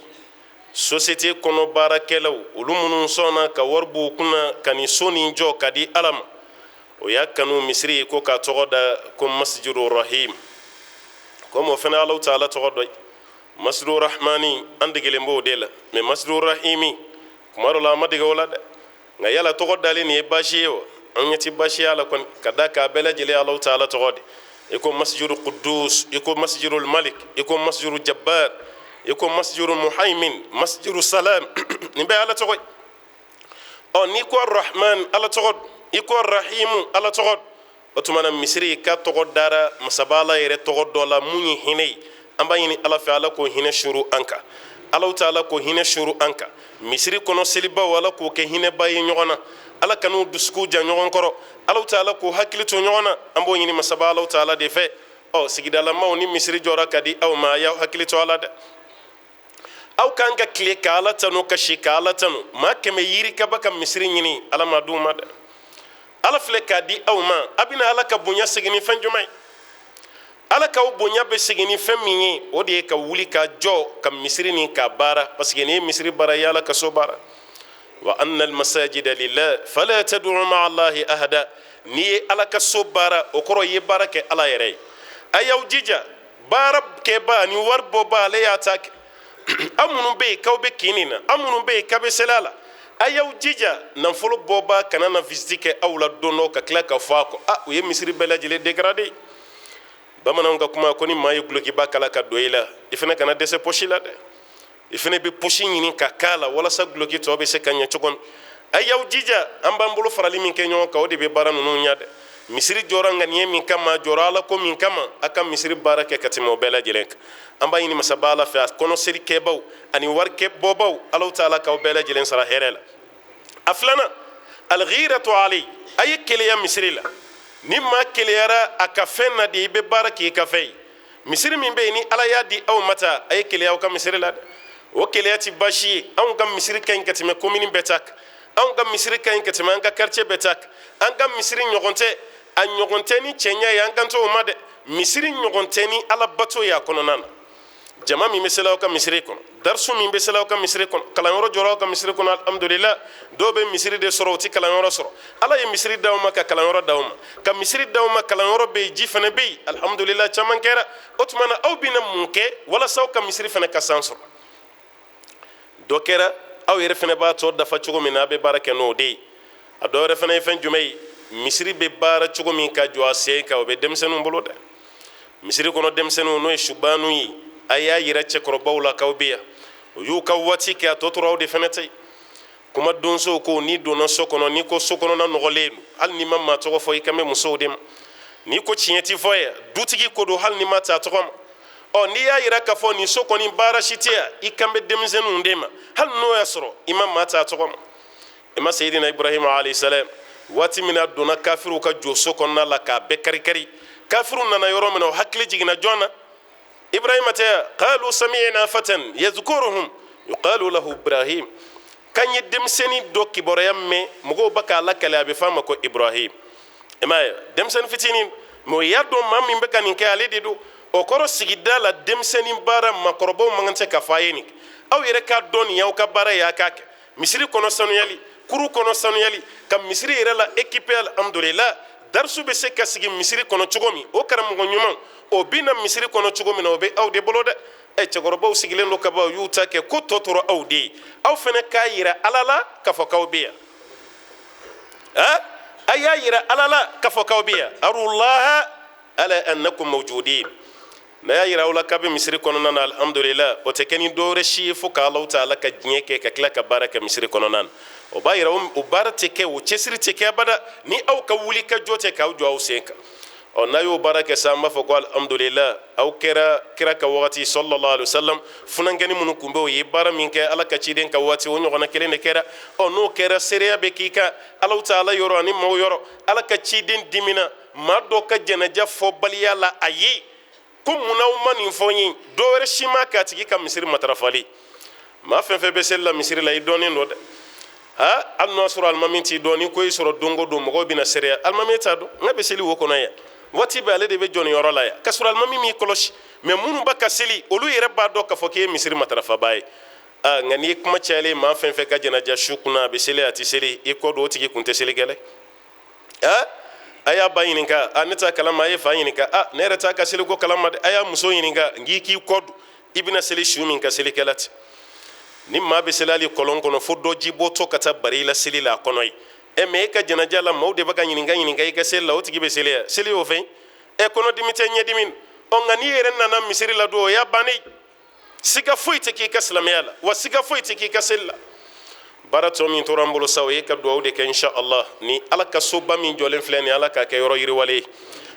société kɔnɔ baarakɛlaw, olu minnu sɔnna ka wari b'u kunna ka nin so nin jɔ ka di ala ma, o y'a kanu misiri ye ko k'a tɔgɔ da ko Masjidu Rahim, komi o fana Alahu Taala tɔgɔ dɔ ye. Masjidu Rahmani, an degelen b'o de la, mais Masjidu Rahimi, kuma dɔ la an ma dege o la dɛ. Nka yala tɔgɔ dalen nin ye baasi ye wa? An ɲɛ ti baasi y'a la kɔni, ka da k'a bɛɛ lajɛlen Alahu Taala tɔgɔ de. I ko Masjidu Kudus, i ko Masjidu Malik, i ko Masjidu Jabbar, i ko Masjidu Muhaimin, Masjidu Salam, nin bɛɛ Ala tɔgɔ ye. Ɔ, n'i ko Rahman, Ala tɔgɔ, i ko Rahimu, Ala tɔgɔ. O tuma na misiri ka tɔgɔ dara masaba Ala yɛrɛ tɔgɔ dɔ la mun ye hinɛ ye. An b'a ɲini Ala fɛ, Ala k'o hinɛ suru an kan, Alahu Taala k'o hinɛ suru an kan. Misiri kɔnɔ selibaw, Ala k'o kɛ hinɛba ye ɲɔgɔn na, Ala kan'u dusukun ja ɲɔgɔn kɔrɔ, Alahu Taala k'o hakili to ɲɔgɔn na. An b'o ɲini masaba Alahu Taala de fɛ. Ɔ, sigidalamaw, ni misiri jɔra ka di aw ma, a y'aw hakili to a la dɛ. Aw kan ka tile ka Ala tanu, ka si ka Ala tanu. Maa 100 yirikaba ka misiri ɲini, Ala ma d'u ma dɛ. Ala filɛ k'a di aw ma. A bɛna Ala ka bonya segin ni fɛn jumɛn ye? Ala k'aw bonya bɛ segin ni fɛn min ye, o de ye ka wuli ka jɔ ka misiri nin ka baara, parce que n'i ye misiri baara, i ye Ala ka so baara. Wa anna almasajida lillah fala tad'u ma'a Allahi ahada. N'i ye Ala ka so baara, o kɔrɔ i ye baara kɛ Ala yɛrɛ ye. A y'aw jija, baara kɛba ni wari bɔba, ale y'a ta kɛ. Aw minnu bɛ yen k'aw bɛ kin nin na, aw minnu bɛ yen k'aw bɛ seli a la, a y'aw jija, nafolo bɔba kana na visite kɛ aw la don dɔ ka tila ka fɔ a kɔ, a u ye misiri bɛɛ lajɛlen dégradé. Bamananw ka kuma ko ni maa ye gulokiba kala ka don i la, i fana kana dɛsɛ pɔsi la dɛ. I fana bɛ pɔsi ɲini ka k'a la walasa guloki tɔ bɛ se ka ɲɛ cogo min. A y'aw jija, an b'an bolo farali min kɛ ɲɔgɔn kan, o de bɛ baara ninnu ɲɛ dɛ. Misiri jɔra ŋaniye min kama, a jɔra Ala ko min kama, a ka misiri baara kɛ ka tɛmɛ o bɛɛ lajɛlen kan. An b'a ɲini masaba Ala fɛ, a kɔnɔ seli kɛbaw ani wari kɛ bɔbaw, Alahu Taala k'aw bɛɛ lajɛlen sara hɛrɛ la. A filanan, alghiratu alay, a ye keleya misiri la. Ni maa keleyara a ka fɛn na de, i bɛ baara k'i ka fɛn ye. Misiri min bɛ yen ni Ala y'a di aw ma ta, a ye keleya aw ka misiri la dɛ. O keleya ti baasi ye. Anw ka misiri ka ɲi ka tɛmɛ komini bɛɛ ta kan, anw ka misiri ka ɲi ka tɛmɛ an ka quartier bɛɛ ta kan, an ka misiri ɲɔgɔn tɛ, a ɲɔgɔn tɛ ni cɛɲɛ ye, an kan t'o ma dɛ. Misiri ɲɔgɔn tɛ ni Ala bato ye a kɔnɔna na. Jama min bɛ seli aw ka misiri kɔnɔ, darisu min bɛ seli aw ka misiri kɔnɔ, kalanyɔrɔ jɔra aw ka misiri kɔnɔ, alhamdulillah. Dɔw bɛ misiri de sɔrɔ, u ti kalanyɔrɔ sɔrɔ. Ala ye misiri d'aw ma ka kalanyɔrɔ d'aw ma, ka misiri d'aw ma, kalanyɔrɔ bɛ yen, ji fana bɛ yen, alhamdulillah, caman kɛra. O tuma na aw bɛna mun kɛ walasa aw ka misiri fana ka san sɔrɔ? Dɔ kɛra, aw yɛrɛ fana b'a tɔ dafa cogo min na, a bɛ baara kɛ n'o de ye. A dɔ wɛrɛ fana ye fɛn jumɛn ye? Misiri bɛ baara cogo min ka jɔ a sen kan, o bɛ denmisɛnninw bolo dɛ. Misiri kɔnɔ denmisɛnninw, n'o ye subanu ye, a y'a yira cɛkɔrɔbaw la k'aw bɛ yan. O y'u ka waati kɛ, a tɔ tora aw de fana ta ye. Kuma donsow ko n'i donna so kɔnɔ, n'i ko so kɔnɔna nɔgɔlen don, hali n'i ma maa tɔgɔ fɔ, i kan bɛ musow de ma. N'i ko tiɲɛ ti fɔ yan, dutigi ko don, hali n'i ma ta tɔgɔ ma. Ɔ, n'i y'a yira k'a fɔ nin so kɔni baara si tɛ yan, i kan bɛ denmisɛnninw de ma, hali n'o y'a sɔrɔ i ma maa ta tɔgɔ ma. I ma Seyidina Ibrahima alayhi salam, waati min a donna kafiriw ka jɔ so kɔnɔna la k'a bɛɛ karikari, kafiriw nana yɔrɔ min na, o hakili jiginna jɔn na? Ibrahima tɛ yan? Qalu sami'na fatan yadhkuruhum yuqalu lahu Ibrahim. K'an ye denmisɛnnin dɔ kibaruya mɛn, mɔgɔw bɛ k'a lakale, a bɛ f'a ma ko Ibrahim. I m'a ye, denmisɛnnin fitinin, mais o y'a dɔn maa min bɛ ka nin kɛ, ale de don. O kɔrɔ, sigida la denmisɛnnin baara, maakɔrɔbaw man kan tɛ k'a fɔ a ye nin kɛ. Aw yɛrɛ k'a dɔn nin y'aw ka baara ye, a k'a kɛ. Misiri kɔnɔ sanuyali, kuru kɔnɔ sanuyali, ka misiri yɛrɛ la équipé, alhamdulillah. Darisu bɛ se ka sigi misiri kɔnɔ cogo min, o karamɔgɔ ɲuman o bɛ na misiri kɔnɔ cogo min na, o bɛ aw de bolo dɛ. Ɛ, cɛkɔrɔbaw sigilen don kaban, u y'u ta kɛ, ko tɔ tora aw de ye. Aw fana k'a yira Ala la k'a fɔ k'aw bɛ yan. A y'a yira Ala la k'a fɔ k'aw bɛ yan. Arulaha ala annakum mawjudin. N'a y'a yira aw la k'a bɛ misiri kɔnɔna na, alhamdulillah, o tɛ kɛ ni dɔwɛrɛ si ye fo k'Alahu Taala ka diɲɛ kɛ ka tila ka baara kɛ misiri kɔnɔna na. O b'a yira o baara tɛ kɛ, o cɛsiri tɛ kɛ abada ni aw ka wuli ka jɔ tɛ k'aw jɔ aw sen kan. Ɔ, n'a y'o baara kɛ sa, an b'a fɔ ko alhamdulillah, aw kɛra kira ka wagati sallallahu alaihi wasallam funankɛni minnu tun bɛ, o ye baara min kɛ Ala ka ciden ka waati, o ɲɔgɔnna kelen de kɛra. Ɔ, n'o kɛra, seereya bɛ k'i kan Alahu Taala yɔrɔ ani maaw yɔrɔ. Ala ka ciden dimina maa dɔ ka jɛnɛja fɔbaliya la a ye ko munna aw ma nin fɔ n ye? Dɔ wɛrɛ si ma k'a tigi ka misiri matarafali. Maa fɛn fɛn bɛ seli la misiri la, i dɔnnen don dɛ. Ha, hali n'o y'a sɔrɔ alimami t'i dɔn, ni ko y'i sɔrɔ don o don, mɔgɔw bɛna seereya, alimami t'a dɔn n ka bɛ seli wo kɔnɔ yan, waati bɛɛ ale de bɛ jɔ nin yɔrɔ la yan, k'a sɔrɔ alimami m'i kɔlɔsi. Mais minnu bɛ ka seli, olu yɛrɛ b'a dɔn k'a fɔ k'e ye misiri matarafabaa ye. Aa, nka n'i ye kuma cayalen, maa fɛn fɛn ka jɛnɛja su kunna, a bɛ seli, a tɛ seli, i kɔ don, o tigi kun tɛ seli kɛ dɛ. A y'a ba ɲininka, a ne t'a kalama. A ye fa ɲininka, a ne yɛrɛ t'a ka seliko kalama dɛ. A y'a muso ɲininka, n k'i k'i kɔ don, I bɛna seli su min kan, selikɛla tɛ. Ni maa bɛ seli hali kɔlɔn kɔnɔ, fo dɔ ji bɔtɔ ka taa bari i la seli la a kɔnɔ ye. Ɛ, mɛ e ka janaja la, maaw de bɛ ka ɲininka ɲininka i ka seli la. O tigi bɛ seli ya? Seli y'o fɛn ɛ, kɔnɔdimi tɛ, ɲɛdimi. Ɔ, nka n'i yɛrɛ nana misiri la don, o y'a bannen. Siga foyi tɛ k'i ka silamɛya la, wa siga foyi tɛ k'i ka seli la. Baara tɔ min tora an bolo sa, o ye ka dugawu de kɛ, insha Allah. Ni Ala ka soba min jɔlen filɛ nin, Ala k'a kɛ yɔrɔ yiriwale ye,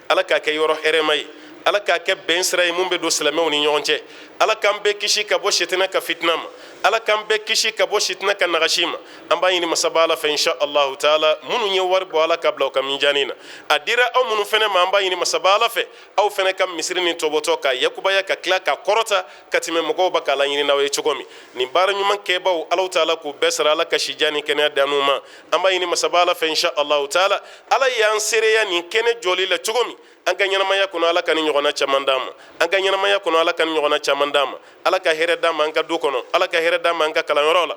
Ala k'a kɛ yɔrɔ hɛrɛma ye, Ala k'a kɛ bɛn sira ye mun bɛ don silamɛw ni ɲɔgɔn cɛ. Ala k'an bɛɛ kisi ka bɔ sitanɛ ka fitina ma, Ala k'an bɛɛ kisi ka bɔ sitanɛ ka nagasi ma. An b'a ɲini masaba Ala fɛ, insha Allahu taala, minnu ye wari bɔ, Ala ka bila u ka minjani na. A dira aw minnu fɛnɛ ma, an b'a ɲini masaba Ala fɛ, aw fɛnɛ ka misiri nin tɔbɔtɔ k'a yakubaya, ka tila ka kɔrɔta ka tɛmɛ mɔgɔw bɛ k'a laɲini n'aw ye cogo min. Nin baara ɲuman kɛbaw, Alahu taala k'u bɛɛ sara, Ala ka sijan ni kɛnɛya d'an ma. An b'a ɲini masaba Ala fɛ, insha Allahu taala, Ala y'an seereya nin kɛnɛ jɔli la cogo min, an ka ɲɛnamaya kɔnɔ, Ala ka ni ɲɔgɔnna caman d'an ma. An ka ɲɛnamaya kɔnɔ, Ala ka ni ɲɔgɔnna caman d'an ma. Ala ka hɛrɛ d'an ma an ka du kɔnɔ, Ala ka hɛrɛ d'an ma an ka kalanyɔrɔ la,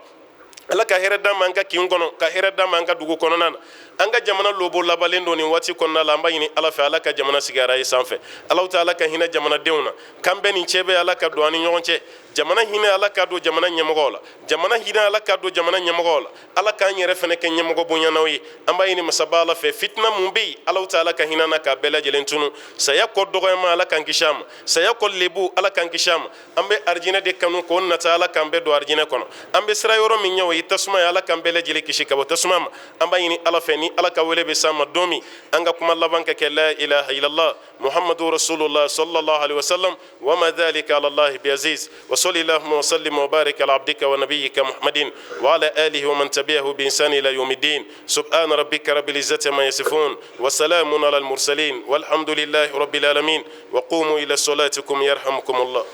Ala ka hɛrɛ d'an ma an ka kin kɔnɔ, ka hɛrɛ d'an ma an ka dugu kɔnɔna na. An ka jamana lobo labalen don nin waati kɔnɔna la. An b'a ɲini Ala fɛ, Ala ka jamana sigi ara ye sanfɛ. Alahu taala ka hinɛ jamanadenw na, k'an bɛɛ nin cɛ bɛ, Ala ka don an ni ɲɔgɔn cɛ. Jamana hinɛ, Ala ka don jamana ɲɛmɔgɔw la. Jamana hinɛ, Ala ka don jamana ɲɛmɔgɔw la. Ala k'an yɛrɛ fɛnɛ kɛ ɲɛmɔgɔ bonyanaw ye. An b'a ɲini masaba Ala fɛ, fitina mun bɛ yen, Alahu taala ka hinɛ na k'a bɛɛ lajɛlen tunu. Saya kɔ dɔgɔyama, Ala k'an kisi a ma. Saya kɔ lebu, Ala k'an kisi a ma. An bɛ arijinɛ de kanu k'o nata, Ala k'an bɛɛ don arijinɛ kɔnɔ. An bɛ siran yɔrɔ min ɲɛ, o ye tasuma ye, Ala k'an bɛɛ lajɛlen kisi ka bɔ tasuma ma. An b'a ɲini Ala fɛ, ni Ala ka wele bɛ s'an ma don min, an ka kuma laban ka kɛ la ilaha illallah muhammadu rasulullah sallallahu alaihi wasallam. Wa ma dhalika ala Allah bi aziz. Wa salli allahumma wa sallim wa barik ala abdika wa nabiyyika Muhammadin wa ala alihi wa man tabi'ahu bi ihsan ila yawmiddin. Subhana rabbika rabbil izzati ma yasifun wa salamun ala al mursalin, walhamdulillahi rabbil alamin. Wa qumu ila salatikum yarhamukumullah.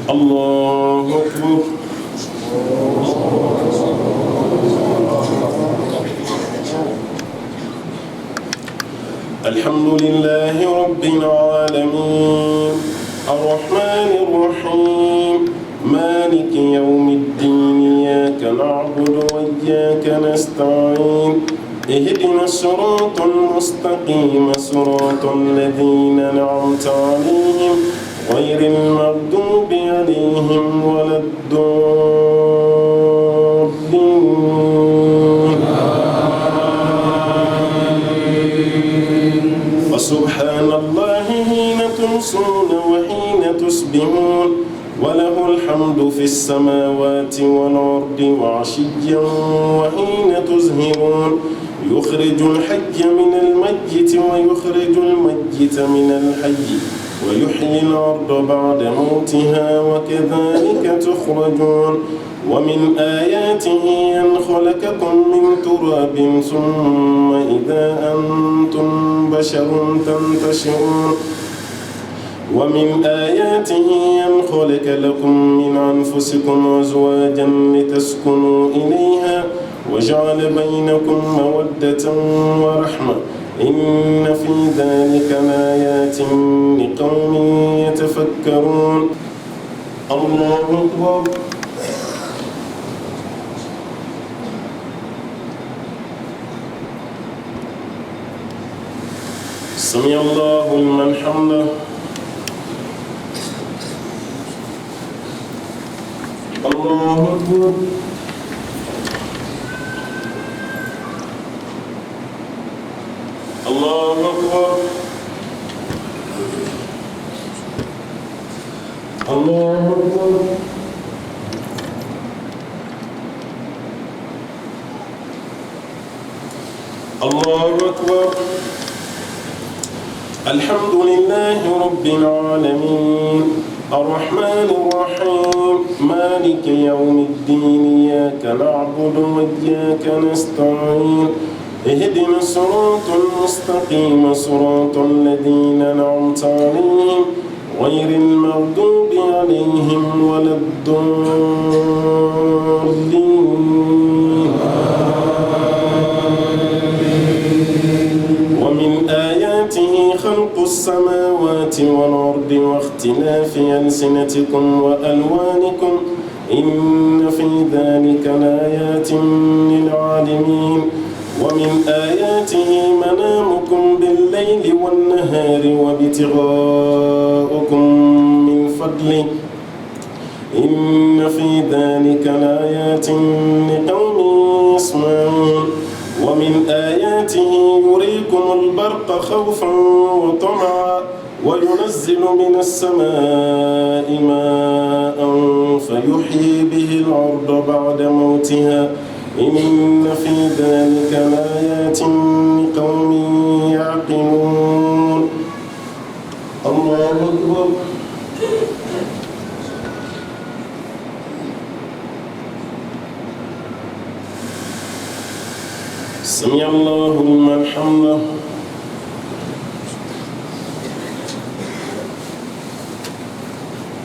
الله أكبر. الحمد لله رب العالمين، الرحمن الرحيم، مالك يوم الدين. إياك نعبد وإياك نستعين، اهدنا الصراط المستقيم، صراط الذين أنعمت عليهم غير المغضوب عليهم ولا الضالين. وسبحان الله حين تمسون وحين تصبحون، وله الحمد في السماوات والأرض وعشيا وحين تظهرون. يخرج الحي من الميت ويخرج الميت من الحي ويحيي الأرض بعد موتها، وكذلك تخرجون. ومن آياته أن خلقكم من تراب ثم إذا أنتم بشر تنتشرون. ومن آياته أن خلق لكم من أنفسكم أزواجا لتسكنوا إليها وجعل بينكم مودة ورحمة، إن في ذلك لآيات لقوم يتفكرون. الله أكبر. سمع الله لمن حمده. الله أكبر. الله أكبر. الله أكبر. الله أكبر. الحمد لله رب العالمين، الرحمن الرحيم، مالك يوم الدين. إياك نعبد وإياك نستعين، اهدنا الصراط المستقيم، صراط الذين أنعمت عليهم غير المغضوب عليهم ولا الضالين. ومن آياته خلق السماوات والأرض واختلاف ألسنتكم وألوانكم، إن في ذلك لآيات للعالمين. ومن آياته منامكم بالليل والنهار وابتغاؤكم من فضله، فضله إن في ذلك لآيات لقوم يسمعون ومن آياته يريكم البرق خوفا وطمعا وينزل من السماء ماء فيحيي به الأرض بعد موتها إن في ذلك لآيات لقوم يعقلون الله أكبر. سمع الله لمن حمده.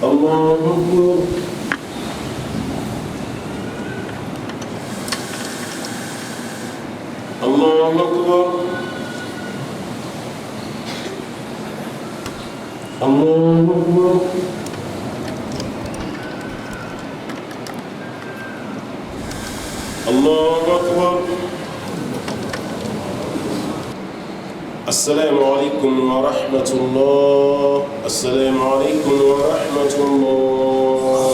الله أكبر. الله أكبر. الله أكبر. الله أكبر. السلام عليكم ورحمة الله. السلام عليكم ورحمة الله.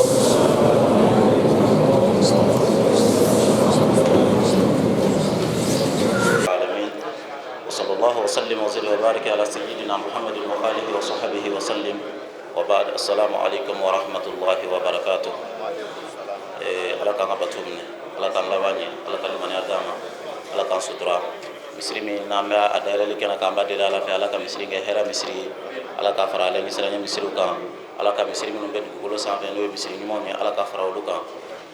العالمين، وصلى الله وسلم وزد وبارك على سيدنا محمد وآله وصحبه وسلم، وبعد. السلام عليكم ورحمة الله وبركاته. Ala k'an ka bato minɛ, Ala k'an laban ɲɛ, Ala ka limaniya d'an ma, Ala k'an sutura. Misiri min n'an bɛ a dayɛlɛli kɛnɛ kan, an b'a deli Ala fɛ, Ala ka misiri kɛ hɛrɛ misiri ye, Ala ka fara ale ɲɛsiranɲɛ misiriw kan, Ala ka misiri minnu bɛ dugukolo sanfɛ n'o ye misiri ɲumanw ye, Ala ka fara olu kan.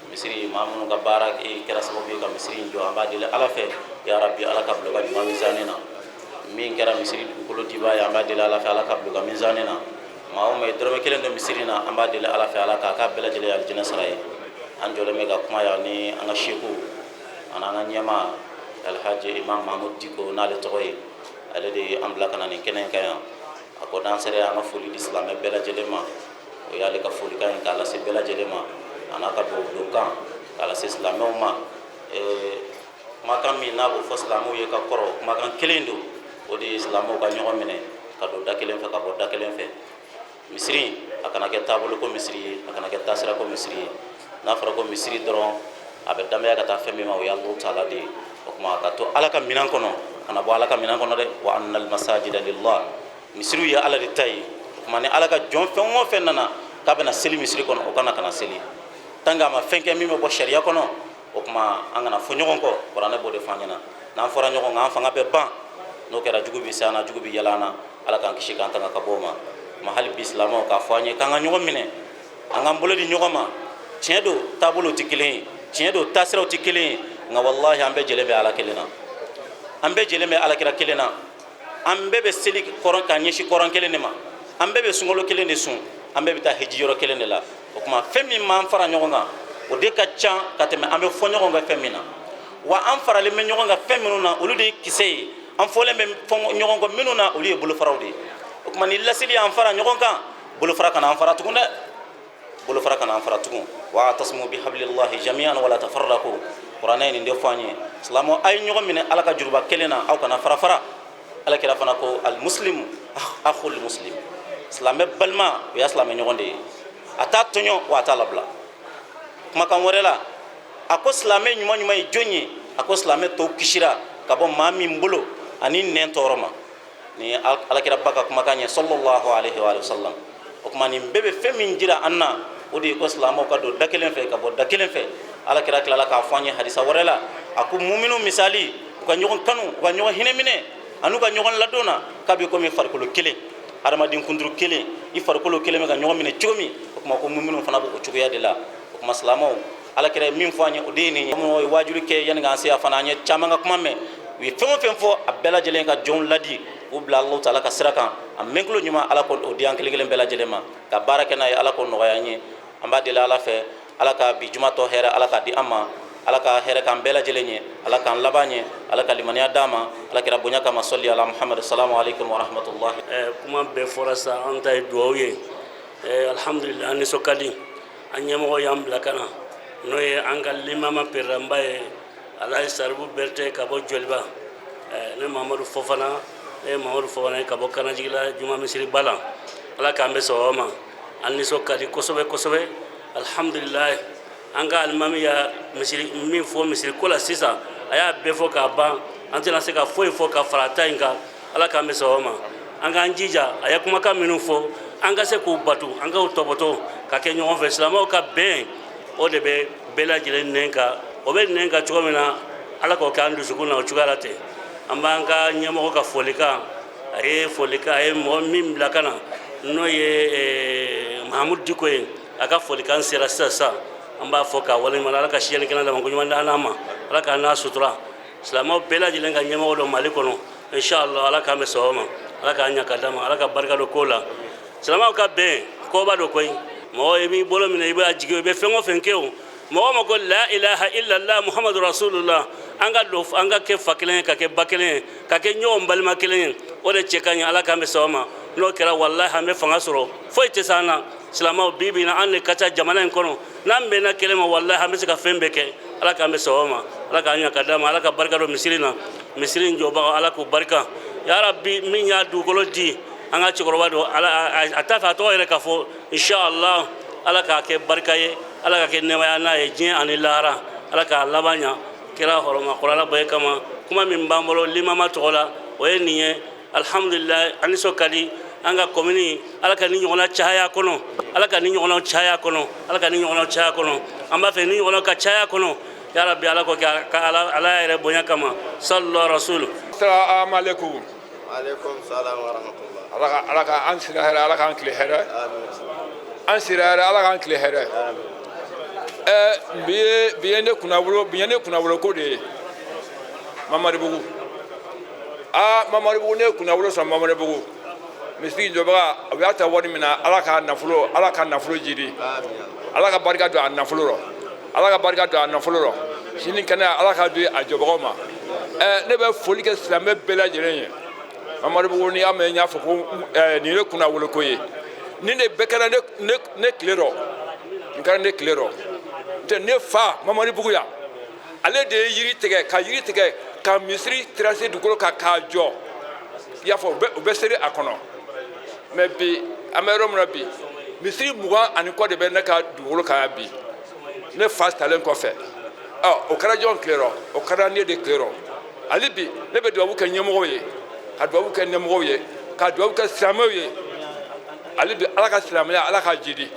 Misiri maa minnu ka baara kɛra sababu ye ka misiri in jɔ, an b'a deli Ala fɛ, ya Rabbi, Ala ka bila u ka ɲuman mizani na. Min kɛra misiri dugukolo dibaa ye, an b'a deli Ala fɛ, Ala ka bila u ka mizani na. Maa o maa ye dɔrɔmɛ kelen don misiri na, an b'a deli Ala fɛ, Ala k'a k'a bɛɛ lajɛlen alijinɛ sara ye. An jɔlen bɛ ka kuma yan ni an ka seku ani an ka ɲɛmaa Alhaji Imam Mahmud Diko n'ale tɔgɔ ye, ale de ye an bila ka na nin kɛnɛ in kan yan. A ko n'an sera an ka foli di silamɛ bɛɛ lajɛlen ma, o y'ale ka folikan ye k'a lase bɛɛ lajɛlen ma, a n'a ka dugawu k'a lase silamɛw ma. Kumakan min n'a b'o fɔ silamɛw ye ka kɔrɔ, kumakan kelen don, o de ye silamɛw ka ɲɔgɔn minɛ ka don da kelen fɛ ka bɔ da kelen fɛ. Misiri a kana kɛ taabolo ko misiri ye, a kana kɛ taasira ko misiri ye. N'a fɔra ko misiri dɔrɔn, a bɛ danbaya ka taa fɛn min ma, o ye Alahu taala de ye. O tuma ka to Ala ka minɛn kɔnɔ, kana bɔ Ala ka minɛn kɔnɔ dɛ. Wa annal masajida lillah, misiriw ye Ala de ta ye. O tuma ni Ala ka jɔn fɛn o fɛn nana k'a bɛna seli misiri kɔnɔ, o kana kana seli tant que a ma fɛn kɛ min bɛ bɔ sariya kɔnɔ. O tuma an kana fɔ ɲɔgɔn kɔ, kuranɛ b'o de fɔ an ɲɛna. N'an fɔra ɲɔgɔn kan, an fanga bɛ ban. N'o kɛra, jugu bɛ se an na, jugu bɛ yɛlɛ an na. Ala k'an kisi k'an tanga ka bɔ o ma. Ma hali bi silamɛw k'a fɔ an ye k'an ka ɲɔgɔn minɛ, an k'an bolo di ɲɔgɔn ma. Tiɲɛ don, taabolow tɛ kelen ye, tiɲɛ don, taasiraw tɛ kelen ye, nka walahi an bɛɛ jɛlen bɛ Ala kelen na, an bɛɛ jɛlen bɛ Alakira kelen na, an bɛɛ bɛ seli kɔrɔn ka ɲɛsin kɔrɔn kelen de ma, an bɛɛ bɛ sunkalo kelen de sun, an bɛɛ bɛ taa hiji yɔrɔ kelen de la. O tuma fɛn min m'an fara ɲɔgɔn kan, o de ka ca ka tɛmɛ an bɛ fɔ ɲɔgɔn kan fɛn min na. Wa an faralen bɛ ɲɔgɔn kan fɛn minnu na, olu de ye kisɛ ye. An fɔlen bɛ ɲɔgɔn kɔ minnu na, olu ye bolofaraw de ye. O tuma ni laseli y'an fara ɲɔgɔn kan, bolofara kana an fara tugun dɛ, bolofara kana an fara tugun. Wa atasimu bi hablillahi jami'an wala tafarraqu, kuranɛ ye nin de fɔ an ye. Silamɛw, a ye ɲɔgɔn minɛ Ala ka juruba kelen na, aw kana fara fara. Ala kira fana ko almuslimu akhul muslim, silamɛ balima o y'a silamɛ ɲɔgɔn de ye, a t'a tɔɲɔ wa a t'a labila. Kumakan wɛrɛ la, a ko silamɛ ɲuman ɲuman ye jɔn ye? A ko silamɛ tɔw kisira ka bɔ maa min bolo ani nɛn tɔɔrɔ ma. Ni alakira ba ka kumakan ye, sallallahu alaihi wa sallam. O tuma nin bɛɛ bɛ fɛn min jira an na, o de ye ko silamɛw ka don da kelen fɛ ka bɔ da kelen fɛ. Alakira tilala k'a fɔ an ye hadisa wɛrɛ la, a ko muminu misali, u ka ɲɔgɔn kanu, u ka ɲɔgɔn hinɛ minɛ, an'u ka ɲɔgɔn ladon na, k'a bɛ komi farikolo kelen, hadamaden kunturu kelen, i farikolo kelen bɛ ka ɲɔgɔn minɛ cogo min. O tuma ko muminu fana b'o cogoya de la. O tuma silamɛw, alakira ye min fɔ an ye, o de ye nin ye. Minnu ye waajuli kɛ yanni k'an se yan fana, an ye caman ka kuma mɛn, u ye fɛn o fɛn fɔ, a bɛɛ lajɛlen ka jɔnw ladi k'u bila Alahu taala ka sira kan. A mɛnkulo ɲuman, Ala k'o di an kelen kelen bɛɛ lajɛlen ma ka baara kɛ n'a ye, Ala k'o nɔgɔya an ye. An b'a deli Ala fɛ, Ala ka bi juma tɔ hɛrɛ, Ala k'a di an ma, Ala ka hɛrɛ k'an bɛɛ lajɛlen ye, Ala k'an laban ye, Ala ka limaniya d'an ma, Ala kira bonya kama. Sɔli ala Muhamadu. Salamu aleykum wa rahmatulahi. Kuma bɛɛ fɔra sa, an ta ye dugawu ye. Alhamdulillah, an nisɔn ka di. An ɲɛmɔgɔ y'an bila ka na, n'o ye an ka limama peredanba ye, Alaji Saribu Berete ka bɔ Joliba. Ne Mamadu Fofana, ne ye Mamadu Fofana ye ka bɔ Kanajigila juma misiriba la. Ala k'an bɛ sɔgɔma ma. An nisɔn ka di kosɛbɛ kosɛbɛ. Alhamdulilayi, an ka alimami ya misiri min fɔ misiri ko la sisan, a y'a bɛɛ fɔ k'a ban. An tɛna se ka foyi fɔ ka fara ta in kan. Ala k'an bɛ sababa ma. An k'an jija, a ye kumakan minnu fɔ, an ka se k'u batu, an k'u tɔbɔtɔ ka kɛ ɲɔgɔn fɛ. Silamɛw ka bɛn, o de bɛ bɛɛ lajɛlen nɛn kan. O bɛ nɛn kan cogo min na, Ala k'o kɛ an dusukun na o cogoya la ten. An b'an ka ɲɛmɔgɔ ka folikan, a ye folikan, a ye mɔgɔ min bila ka na, n'o ye Mahamudu Diko ye, a ka folikan sera sisan sisan. An b'a fɔ k'a waleɲuman. Ala ka siyɛnni kɛnɛ laban ko ɲuman d'an ma. Ala k'an n'a sutura. Silamɛw bɛɛ lajɛlen ka ɲɛmɔgɔ dɔ Mali kɔnɔ, inshallah, Ala k'an bɛ sababa ma. Ala k'an ɲa ka d'a ma. Ala ka barika don ko la. Silamɛw ka bɛn koba dɔ koyi. Mɔgɔ i b'i bolo minɛ, i b'a jigin, i bɛ fɛn o fɛn kɛ, o mɔgɔ ma ko la ilaha illallah Muhammadu rasulullah. An ka don, an ka kɛ fa kelen ye, ka kɛ ba kelen ye, ka kɛ ɲɔgɔn balima kelen ye, o de cɛ ka ɲi. Ala k'an bɛ sababa ma. N'o kɛra, walahi, an bɛ fanga sɔrɔ, foyi tɛ s'an na. Silamɛw, bi bi in na, an de ka ca jamana in kɔnɔ. N'an bɛnna kelen ma, walahi, an bɛ se ka fɛn bɛɛ kɛ. Ala k'an bɛ sababa ma. Ala k'an ɲa ka d'a ma. Ala ka barika don misiri na. Misiri in jɔbagaw, Ala k'u barika ya Rabbi. Min y'a dugukolo di, an ka cɛkɔrɔba don, Ala a t'a fɛ a tɔgɔ yɛrɛ ka fɔ. Inshallah, Ala k'a kɛ barika ye, Ala k'a kɛ nɛɛmaya n'a ye diɲɛ ani lahara. Ala k'a laban ɲa kira hɔrɔma kɔrɔla bɛɛ kama. Kuma min b'an bolo limama tɔgɔ la, o ye nin ye. Alhamdulilayi, an nisɔn ka di. An ka komini, Ala ka ni ɲɔgɔnna caya kɔnɔ. Ala ka ni ɲɔgɔnna caya kɔnɔ. Ala ka ni ɲɔgɔnna caya kɔnɔ. An b'a fɛ ni ɲɔgɔnna ka caya kɔnɔ ya Rabbi. Ala ko kɛ ka Ala, Ala yɛrɛ bonya kama. Sallallahu rasul. Assalamu alaikum. Alaikum salam wa rahmatullah. Ala ka an sira hɛrɛ, Ala k'an tile hɛrɛ. An sira hɛrɛ, Ala k'an tile hɛrɛ. Bi ye ne kunnawolo, bi ye ne kunnawolo ko de ye Mamaribugu. Aa, Mamaribugu, ne ye kunnawolo sɔrɔ Mamaribugu. Misiri jɔbaga, u y'a ta wari min na, Ala ka nafolo, Ala ka nafolo jidi. Ala ka barika don a nafolo rɔ. Ala ka barika don a nafolo rɔ. Sini kɛnɛya, Ala ka di a jɔbagaw ma. Ne bɛ foli kɛ silamɛ bɛɛ lajɛlen ye. Mamaribugu, n'i y'a mɛn n y'a fɔ ko nin ye kunnawolo ko ye. Nin de bɛɛ kɛra ne tile rɔ. Nin kɛra ne tile rɔ. Tɛ ne fa Mamaribugu yan. Ale de ye yiri tigɛ, ka yiri tigɛ, ka misiri terrasse dugukolo kan k'a jɔ. I y'a fɔ, u bɛ seri a kɔnɔ. Mais bi, an bɛ yɔrɔ min na bi, misiri 20 ni kɔ de bɛ ne ka dugukolo kan yan bi. Ne fa talen kɔfɛ. Ɔ, o kɛra jɔn tile rɔ? O kɛra ne de tile rɔ. Hali bi, ne bɛ dubabu kɛ ɲɛmɔgɔw ye, ka dubabu kɛ ɲɛmɔgɔw ye, ka dubabu kɛ silamɛw ye. Hali bi, Ala ka silamɛya, Ala k'a jidi.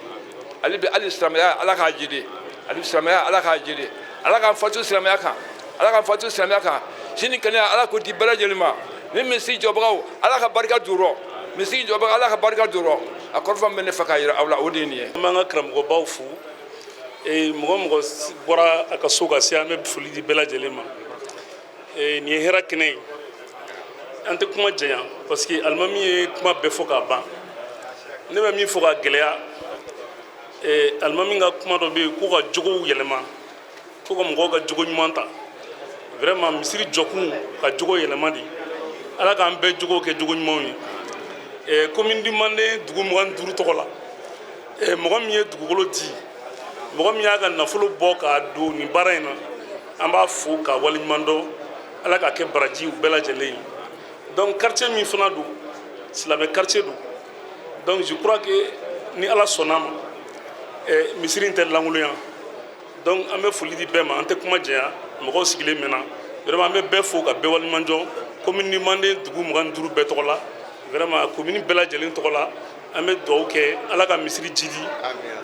Hali bi, hali silamɛya, Ala k'a jidi. Hali bi, silamɛya, Ala k'a jidi. Ala k'an fatu silamɛya kan. Ala k'an fatu silamɛya kan. Sini kɛnɛya, Ala k'o di bɛɛ lajɛlen ma. Ni misiri jɔbagaw, Ala ka barika don rɔ. Misiri jɔbagaw, Ala ka barika don rɔ. A kɔrɔfɔ min bɛ ne fɛ k'a yira aw la, o de ye nin ye. An b'an ka karamɔgɔbaw fo. Mɔgɔ mɔgɔ bɔra a ka so ka se, an bɛ foli di bɛɛ lajɛlen ma. Nin ye hɛrɛ kɛnɛ ye. An tɛ kuma janya parce que alimami ye kuma bɛɛ fɔ k'a ban. Ne bɛ min fɔ ka gɛlɛya, alimami ka kuma dɔ bɛ yen ko ka jogow yɛlɛma, ko ka mɔgɔw ka jogo ɲuman ta. Vraiment, misiri jɔkun ka jogo yɛlɛma de. Ala k'an bɛɛ jogo kɛ jogo ɲumanw ye. Commune du Manden dugu 25 tɔgɔ la, mɔgɔ min ye dugukolo di, mɔgɔ min y'a ka nafolo bɔ k'a don nin baara in na, an b'a fo k'a waleɲuman dɔn. Ala k'a kɛ baraji u bɛɛ lajɛlen ye. Donc quartier min fana don, silamɛ quartier don. Donc je crois que ni Ala sɔnna ma, misiri in tɛ lankolonya. Donc an bɛ foli di bɛɛ ma. An tɛ kuma janya, mɔgɔw sigilen mɛnna. Vraiment, an bɛ bɛɛ fo ka bɛɛ waleɲuman dɔn commune du Manden dugu 25 bɛɛ tɔgɔ la. Vraiment, commune bɛɛ lajɛlen tɔgɔ la, an bɛ dugawu kɛ, Ala ka misiri jidi,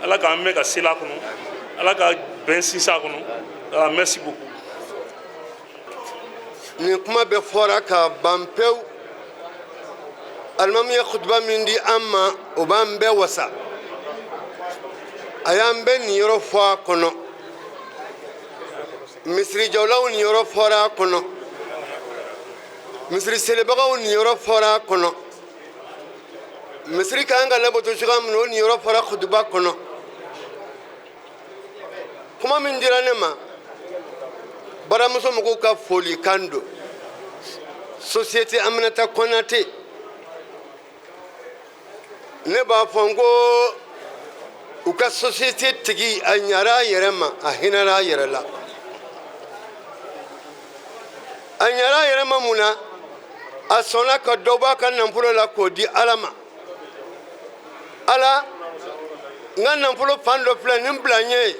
Ala k'an mɛn ka sela kɔnɔ, Ala ka bɛn sinsin a kɔnɔ. Voilà, merci beaucoup. Nin kuma bɛ fɔra ka ban pewu. Alimami ye kutuba min di an ma, o b'an bɛɛ wasa. A y'an bɛɛ niyɔrɔ fɔ a kɔnɔ. Misirijɔlaw niyɔrɔ fɔra a kɔnɔ, misiri selibagaw niyɔrɔ fɔra a kɔnɔ, misiri ka kan ka labato cogoya min na, o niyɔrɔ fɔra kutuba kɔnɔ. Kuma min dira ne ma, baramuso mɔgɔw ka folikan don, société Aminata Konate. Ne b'a fɔ n ko u ka société tigi, a ɲara a yɛrɛ ma, a hinɛra a yɛrɛ la. A ɲara a yɛrɛ ma mun na? A sɔnna ka dɔ bɔ a ka nafolo la k'o di Ala ma. Ala N ka nafolo fan dɔ filɛ nin bila n ye.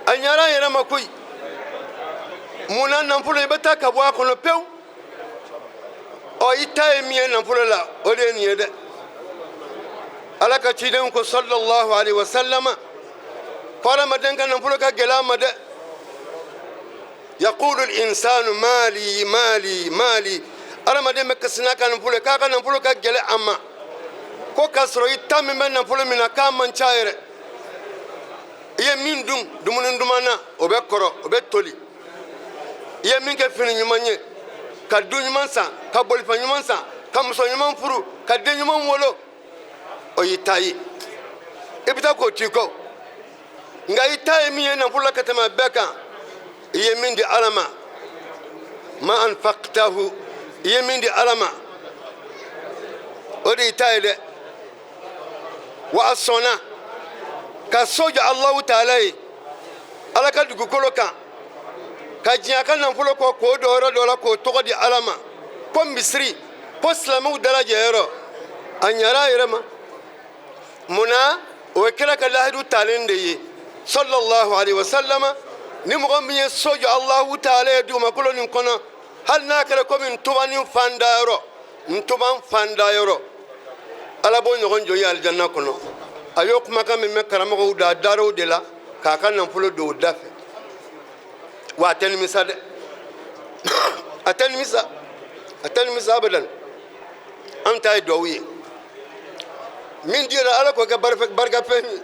A ɲara an yɛrɛ ma koyi. Mun na nafolo i bɛ taa ka bɔ a kɔnɔ pewu? Ɔ, i ta ye min ye nafolo la, o de ye nin ye dɛ. Ala ka ciden ko sallallahu alaihi wa sallama ko adamaden ka nafolo ka gɛlɛn a ma dɛ. Yaqulu al-insanu mali mali mali. Adamaden bɛ kasi n'a ka nafolo ye k'a ka nafolo ka gɛlɛn a ma, ko k'a sɔrɔ i ta min bɛ nafolo min na k'a man ca yɛrɛ. I ye min dun dumuni duman na, o bɛ kɔrɔ, o bɛ toli. I ye min kɛ fini ɲuman ye, ka du ɲuman san, ka bolifɛn ɲuman san, ka muso ɲuman furu, ka den ɲuman wolo, o y'i ta ye. I bɛ taa k'o t'i kɔ. Nka i ta ye min ye nafolo la ka tɛmɛ a bɛɛ kan, i ye min di Ala ma, ma anfaqtahu, i ye min di Ala ma, o de y'i ta ye dɛ. Wa a sɔnna ka so jɔ Alahu taala ye Ala ka dugukolo kan, ka diɲɛ a ka nafolo kɔ k'o don yɔrɔ dɔ la k'o tɔgɔ di Ala ma ko misiri, ko silamɛw dalajɛyɔrɔ. A ɲara a yɛrɛ ma. Mun na? O ye kira ka lahidu talen de ye sallallahu alaihi wa sallama. Ni mɔgɔ min ye so jɔ Alahu taala ye dugumakolo nin kɔnɔ, hali n'a kɛra komi ntubanin fan dayɔrɔ, ntuban fan dayɔrɔ, Ala b'o ɲɔgɔn jɔ i ye alijanna kɔnɔ. A y'o kumakan min mɛn karamɔgɔw da, a dar'o de la k'a ka nafolo don o da fɛ. Wa a tɛ nimisa dɛ, a tɛ nimisa, a tɛ nimisa abadan. An ta ye duwawu ye. Min dira, Ala k'o kɛ barikafɛn ye.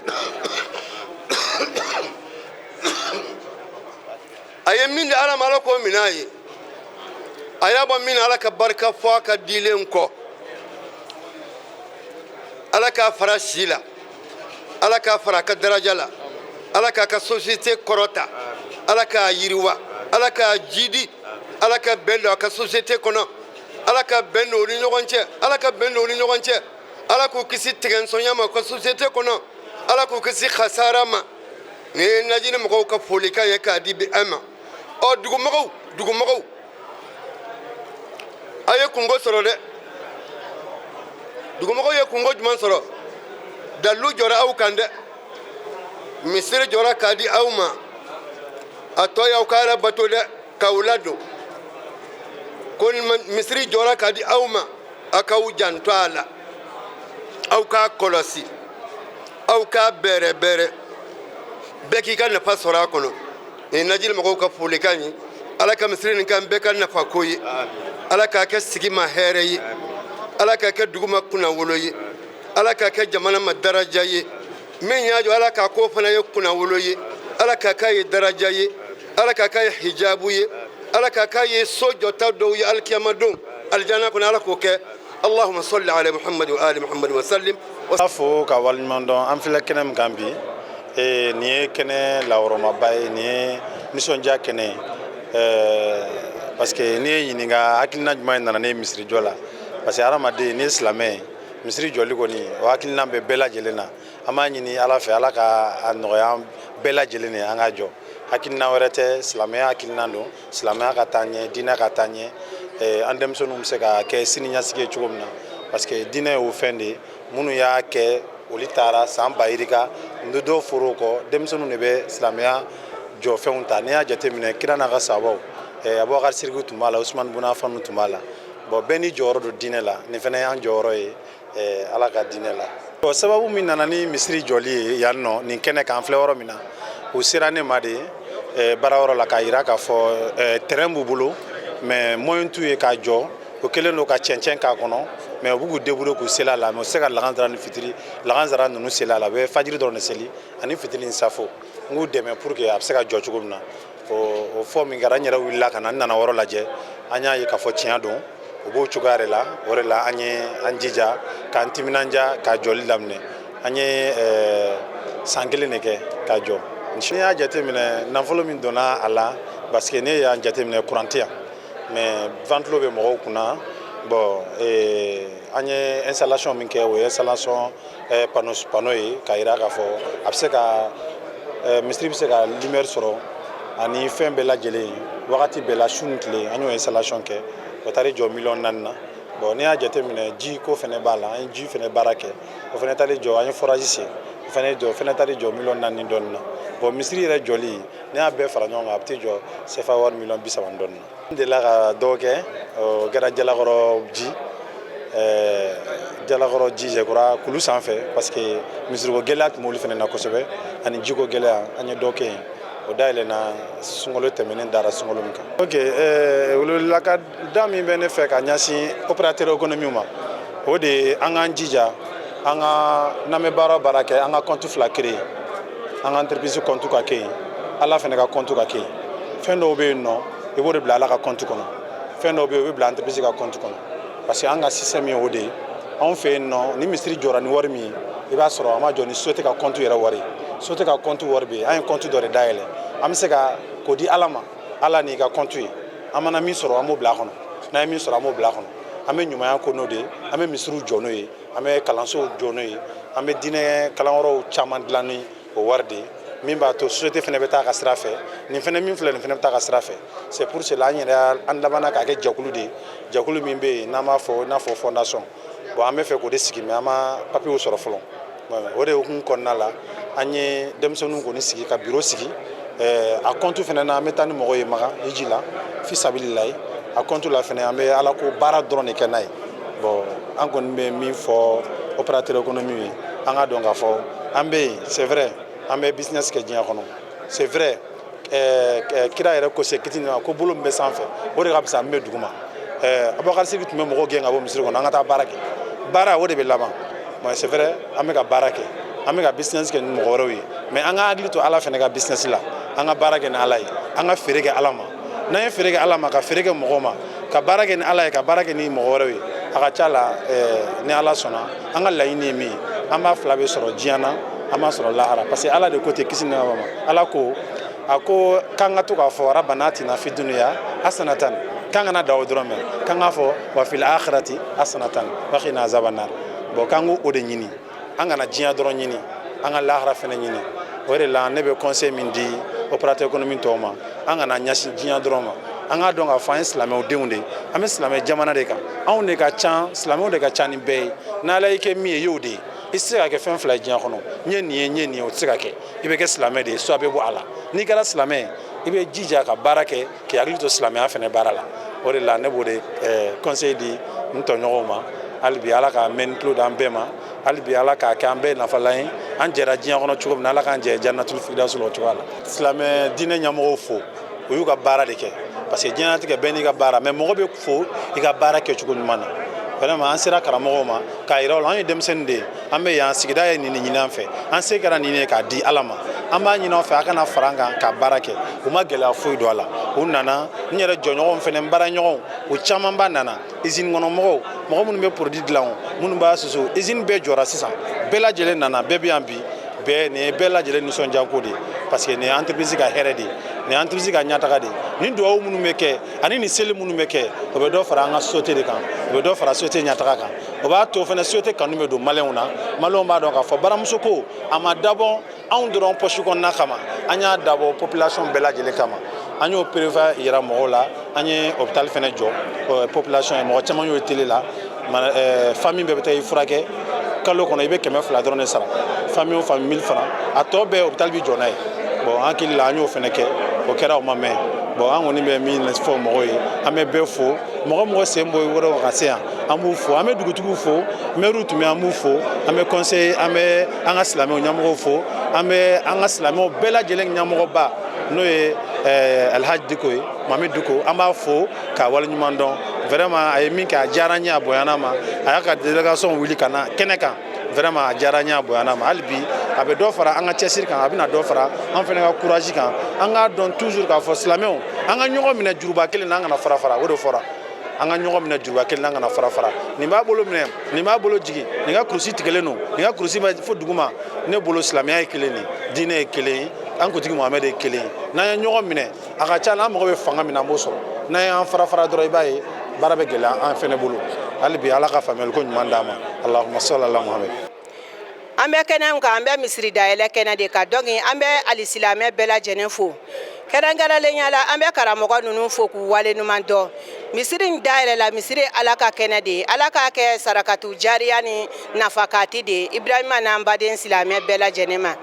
A ye min di Ala ma, Ala k'o minɛ a ye. A y'a bɔ min na, Ala ka barika fɔ a ka dilen kɔ. Ala k'a fara si la, Ala k'a fara a ka daraja la, Ala k'a ka société kɔrɔta, Ala k'a yiriwa, Ala k'a jidi, Ala ka bɛn don a ka société kɔnɔ, Ala ka bɛn don u ni ɲɔgɔn cɛ, Ala ka bɛn don u ni ɲɔgɔn cɛ, Ala k'u kisi tigɛnsɔnya ma u ka société kɔnɔ, Ala k'u kisi khasara ma. Nin ye najini mɔgɔw ka folikan ye k'a di bi an ma. Ɔ, dugumɔgɔw, dugumɔgɔw, a ye kunko sɔrɔ dɛ. Dugumɔgɔw ye kunko jumɛn sɔrɔ? Dalilu jɔra aw kan dɛ. Misiri jɔra k'a di aw ma. A tɔ y'aw ka Ala bato dɛ, k'aw ladon. Ko misiri jɔra k'a di aw ma, aw k'aw janto a la, aw k'a kɔlɔsi, aw k'a bɛrɛbɛrɛ, bɛɛ k'i ka nafa sɔrɔ a kɔnɔ. Nin ye najili mɔgɔw ka folikan ye. Ala ka misiri nin k'an bɛɛ ka nafa ko ye. Ala k'a kɛ sigi ma hɛrɛ ye. Ala k'a kɛ dugu ma kunnawolo ye. Ala k'a kɛ jamana ma daraja ye. Min y'a jɔ, Ala k'a ko fana ye kunnawolo ye. Ala k'a k'a ye daraja ye. Ala k'a k'a ye hijabu ye. Ala k'a k'a ye so jɔta dɔw ye alikiyama don alijana kɔnɔ. Ala k'o kɛ. Allahumma salli ala Muhammad wa ali Muhammad wa sallim. A fo ka waleɲuman dɔn. An filɛ kɛnɛ min kan bi, nin ye kɛnɛ lawɔrɔmaba ye, nin ye nisɔndiya kɛnɛ ye, parce que n'i ye ɲininka hakilina jumɛn nana ne misiri jɔ la, parce que hadamaden n'i ye silamɛ ye, misiri jɔli kɔni o hakilina bɛ bɛɛ lajɛlen na. An b'a ɲini Ala fɛ, Ala ka a nɔgɔya an bɛɛ lajɛlen ye an ka jɔ. Hakilina wɛrɛ tɛ, silamɛya hakilina don. Silamɛya ka taa ɲɛ, diinɛ ka taa ɲɛ, an denmisɛnninw bɛ se ka kɛ sini ɲɛsigi ye cogo min na, parce que diinɛ y'o fɛn de ye. Minnu y'a kɛ, olu taara san ba yirika ni dɔw foro kɔ. Denmisɛnninw de bɛ silamɛya jɔfɛnw ta. N'i y'a jateminɛ, kira n'a ka sabaw, Abubakar Siriki tun b'a la, Usumani Buna Afanu tun b'a la. Bon, bɛɛ n'i jɔyɔrɔ don diinɛ la. Nin fana y'an jɔyɔrɔ ye Ala ka diinɛ la. Bon, sababu min nana ni misiri jɔli ye yan nɔ, nin kɛnɛ kan, an filɛ yɔrɔ min na, u sera ne ma de baarayɔrɔ la k'a yira k'a fɔ terrain b'u bolo, mais moyen t'u ye k'a jɔ. O kɛlen don ka cɛncɛn k'a kɔnɔ, mais u b'u k'u débrouiller k'u seli a la, mais u tɛ se ka lagansara ni fitiri, lagansara ninnu seli a la. U bɛ fajiri dɔrɔn de seli ani fitiri ni safo. N k'u dɛmɛ pour que a bɛ se ka jɔ cogo min na. O fɔ min kɛra, n yɛrɛ wulila ka na, n nana yɔrɔ lajɛ. An y'a ye k'a fɔ tiɲɛ don, o b'o cogoya de la. O de la an ye an jija k'an timinanja ka jɔli daminɛ. An ye san kelen de kɛ ka jɔ. N'i y'a jateminɛ, nafolo min donna a la, parce que ne y'an jateminɛ, courant tɛ yan, mais ventilo bɛ mɔgɔw kunna. Bon, an ye installation min kɛ, o ye installation panneau ye k'a yira k'a fɔ a bɛ se ka misiri bɛ se ka lumière sɔrɔ ani fɛn bɛɛ lajɛlen wagati bɛɛ la, su ni tile. An y'o installation kɛ, o taara jɔ miliyɔn 4 na. Bon, n'i y'a jateminɛ, ji ko fɛnɛ b'a la. An ye ji fɛnɛ baara kɛ, o fɛnɛ taali jɔ. An ye forage sen, o fɛnɛ jɔ, o fɛnɛ taali jɔ miliyɔn 4 dɔɔni na. Bon, misiri yɛrɛ jɔli, n'i y'a bɛɛ fara ɲɔgɔn kan, a bɛ t'i jɔ CFA wari miliyɔn 30 ni dɔɔni na. N delila ka dɔw kɛ, o kɛra Jalakɔrɔ ji, Jalakɔrɔ ji, je crois kulu sanfɛ, parce que misiriko gɛlɛya tun b'olu fana na kosɛbɛ ani jiko gɛlɛya. An ye dɔ kɛ yen, o dayɛlɛnna sunkalo tɛmɛnen, dara sunkalo min kan. Ok, welewelelaka da min bɛ ne fɛ ka ɲɛsin opérateur économique ma, o de ye an k'an jija, an ka n'an bɛ baara o baara kɛ, an ka compte fila créer. An ka entreprise compte ka kɛ yen, Ala fana ka compte ka kɛ yen. Fɛn dɔw bɛ yen nɔ, i b'o de bila Ala ka compte kɔnɔ. Fɛn dɔw bɛ yen, o bɛ bila entreprise ka compte kɔnɔ, parce que an ka système ye o de ye anw fɛ yen nɔ. Ni misiri jɔra ni wari min ye, i b'a sɔrɔ an ma jɔ ni société ka compte yɛrɛ wari ye. Société ka compte wari bɛ yen, an ye compte dɔ de dayɛlɛ, an bɛ se ka k'o di Ala ma. Ala n'i ka compte ye, an mana min sɔrɔ, an b'o bila a kɔnɔ. N'an ye min sɔrɔ, an b'o bila a kɔnɔ. An bɛ ɲumanya ko n'o de ye, an bɛ misiriw jɔ n'o ye, an bɛ kalansow jɔ n'o ye, an bɛ diinɛ kalanyɔrɔw caman dilan ni o wari de ye, min b'a to société fana bɛ taa ka sira fɛ. Nin fana min filɛ, nin fana bɛ taa ka sira fɛ. C'est pour cela an yɛrɛ an labanna k'a kɛ jɛkulu de ye, jɛkulu min bɛ yen n'an b'a fɔ i n'a fɔ fondation. Bon, an bɛ fɛ k'o de sigi, mais an ma papiyew sɔrɔ fɔlɔ. O de hukumu kɔnɔna la, an ye denmisɛnninw kɔni sigi ka bureau sigi. A compte fana na, an bɛ taa ni mɔgɔw ye Makan hiji la fi sabililayi. A compte la fana, an bɛ Ala ko baara dɔrɔn de kɛ n'a ye. Bon, an kɔni bɛ min fɔ opérateur économique ye, an ka dɔn k'a fɔ an bɛ yen, c'est vrai, an bɛ business kɛ diɲɛ kɔnɔ, c'est vrai. Kira yɛrɛ ko se kiti ma ko bolo min bɛ sanfɛ, o de ka fisa min bɛ dugu ma. Abubakar Sidiki tun bɛ mɔgɔw gɛn ka bɔ misiri kɔnɔ, an ka taa baara kɛ, baara o de bɛ laban. Mais c'est vrai, an bɛ ka baara kɛ, an bɛ ka business kɛ ni mɔgɔ wɛrɛw ye, mais an ka hakili to Ala fana ka business la. An ka baara kɛ ni Ala ye, an ka feere kɛ Ala ma. N'an ye feere kɛ Ala ma, ka feere kɛ mɔgɔw ma, ka baara kɛ ni Ala ye, ka baara kɛ ni mɔgɔ wɛrɛw ye, a ka ca la, ni Ala sɔnna, an ka laɲini ye min ye, an b'a fila bɛ sɔrɔ diɲɛ na, an b'a sɔrɔ lahara, parce que Ala de ko ten, kisi ni nɛɛma ma. Ala ko, a ko k'an ka to k'a fɔ rabana atina fi dunuya hasanatan, k'an kana da o dɔrɔn mɛ, k'an k'a fɔ wa fil akhirati hasanatan wa qina azaban nar. Bon, k'an k'o de ɲini, an kana diɲɛ dɔrɔn ɲini, an ka lahara fɛnɛ ɲini. O de la ne bɛ conseil min di opérateur économique tɔw ma, an kana ɲɛsin diɲɛ dɔrɔn ma. An k'a dɔn k'a fɔ an ye silamɛw denw de ye, an bɛ silamɛ jamana de kan, anw de ka ca, silamɛw de ka ca ni bɛɛ ye. N'Ala y'i kɛ min ye, i y'o de ye. I tɛ se ka kɛ fɛn fila ye diɲɛ kɔnɔ, n ye nin ye, n ye nin ye, o tɛ se ka kɛ. I bɛ kɛ silamɛ de ye, soit a bɛ bɔ a la. N'i kɛra silamɛ ye, i bɛ jija ka baara kɛ k'i hakili to silamɛya fɛnɛ baara la. O de la ne b'o de conseil di n tɔɲɔgɔnw ma. Hali bi, Ala ka mɛn tulo d'an bɛɛ ma. Hali bi, Ala k'a kɛ an bɛɛ nafalan ye. An jɛra diɲɛ kɔnɔ cogo min na, Ala k'an jɛ jannatul firdausi la o cogoya la. Silamɛ diinɛ ɲɛmɔgɔw fo, o y'u ka baara de kɛ, parce que diɲɛlatigɛ bɛɛ n'i ka baara, mais mɔgɔ bɛ fo i ka baara kɛcogo ɲuman na. Vraiment, an sera karamɔgɔw ma k'a yira u la, an ye denmisɛnnin de ye, an bɛ yan, sigida ye nin de ɲini an fɛ, an se kɛra nin ye k'a di Ala ma, an b'a ɲini aw fɛ, a kana fara an kan ka baara kɛ. U ma gɛlɛya foyi don a la, u nana. N yɛrɛ jɔɲɔgɔnw fɛnɛ, n baaraɲɔgɔnw, o camanba nana. Usine kɔnɔ mɔgɔw, mɔgɔ minnu bɛ produit dilan, o minnu b'a susu, usine bɛɛ jɔra sisan, bɛɛ lajɛlen nana, bɛɛ bɛ yan bi. Bɛɛ, nin ye bɛɛ lajɛlen nisɔndiyako de ye, parce que nin ye entreprise ka hɛrɛ de ye, nin ye entreprise ka ɲɛtaga de ye. Nin duwawu minnu bɛ kɛ ani nin seli minnu bɛ kɛ, o bɛ dɔ fara an ka société de kan, o bɛ dɔ fara société ɲɛtaga kan. O b'a to fɛnɛ société kanu bɛ don maliyɛnw na. Maliyɛnw b'a dɔn k'a fɔ baramuso ko a ma dabɔ anw dɔrɔn poche kɔnɔna kama, an y'a dabɔ population bɛɛ lajɛlen kama. An y'o prévoir yira mɔgɔw la. An ye hôpital fɛnɛ jɔ population ye, mɔgɔ caman y'o télé la. Famille bɛɛ bɛ taa i furakɛ kalo kɔnɔ, i bɛ 200 dɔrɔn de sara, famille o famille 1000 francs, a tɔ bɛɛ hôpital bi jɔ n'a ye. Bon, an hakili la, an y'o fɛnɛ kɛ, o kɛra, o ma mɛn. Bon, an kɔni bɛ min fɔ mɔgɔw ye, an bɛ bɛɛ fo, mɔgɔ mɔgɔ sen bɔ wɛrɛw ka se yan, an b'u fo. An bɛ dugutigiw fo, maires tun bɛ, an b'u fo. An bɛ conseil, an bɛ an ka silamɛw ɲɛmɔgɔw fo, an bɛ an ka silamɛw bɛɛ lajɛlen ɲɛmɔgɔba, n'o ye Alhaji Diko ye, Mami Diko, an b'a fo k'a waleɲuman dɔn. Vraiment, a ye min kɛ, a diyara n ye, a bonyana ma. A y'a ka délégation wuli ka na kɛnɛ kan. Vraiment, a diyara n ye, a bonyana ma. Hali bi, a bɛ dɔ fara an ka cɛsiri kan, a bɛna dɔ fara an fana ka courage kan. An k'a dɔn toujours k'a fɔ silamɛw, an ka ɲɔgɔn minɛ juruba kelen na, an kana fara fara. O de fɔra, an ka ɲɔgɔn minɛ juruba kelen na, an kana fara fara. Nin b'a bolo minɛ, nin b'a bolo jigin, nin ka kurusi tigɛlen don, nin ka kurusi bɛ fo duguma. Ne bolo, silamɛya ye kelen de, diinɛ ye kelen ye, an kuntigi Muhamɛd ye kelen ye. N'an ye ɲɔgɔn minɛ, a ka ca la, an mago bɛ fanga min na, an b'o sɔrɔ. N'an y'an fara fara dɔrɔn, i b'a ye baara bɛ gɛlɛya an fɛnɛ bolo. Hali bi, Ala ka faamuyali ko ɲuman d'an ma. Allahumma salli ala Muhamɛd. An bɛ kɛnɛ min kan, an bɛ misiri dayɛlɛ kɛnɛ de kan. Donc an bɛ alisilamɛ bɛɛ lajɛlen fo, kɛrɛnkɛrɛnlenya la an bɛ karamɔgɔ ninnu fo k'u waleɲuman dɔn. Misiri in dayɛlɛla, misiri ye Ala ka kɛnɛ de ye. Ala k'a kɛ sarakatu jariya ni nafakati de ye Ibrahima n'an baden silamɛ bɛɛ lajɛlen ma.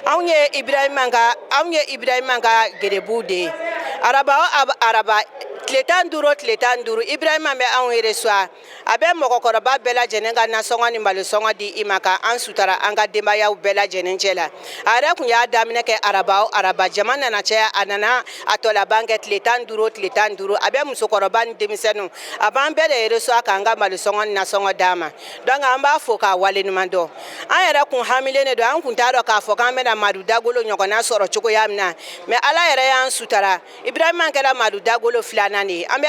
Anw ye Ibrahima ka anw ye Ibrahima ka gerebuw de ye. Araba o araba, tile 15 o tile 15, Ibrahima bɛ anw reçoit. A bɛ mɔgɔkɔrɔba bɛɛ lajɛlen ka nasɔngɔ ni malosɔngɔ di i ma ka an sutara an ka denbayaw bɛɛ lajɛlen cɛ la. A yɛrɛ kun y'a daminɛ kɛ araba o araba, jama nana caya, a nana a tɔ laban kɛ tile 15 o tile 15. A bɛ musokɔrɔba ni denmisɛnninw, a b'an bɛɛ de reçoit k'an ka malosɔngɔ ni nasɔngɔ d'a ma. Donc an b'a fo k'a waleɲuman dɔn. An yɛrɛ kun hamilen de don, an kun t'a dɔn k'a fɔ k'an bɛna Madu Dagolo ɲɔgɔnna sɔrɔ cogoya min na, mais Ala yɛrɛ y'an sutara. Ibrahima kɛra Madu Dagolo filanan de ye. An bɛ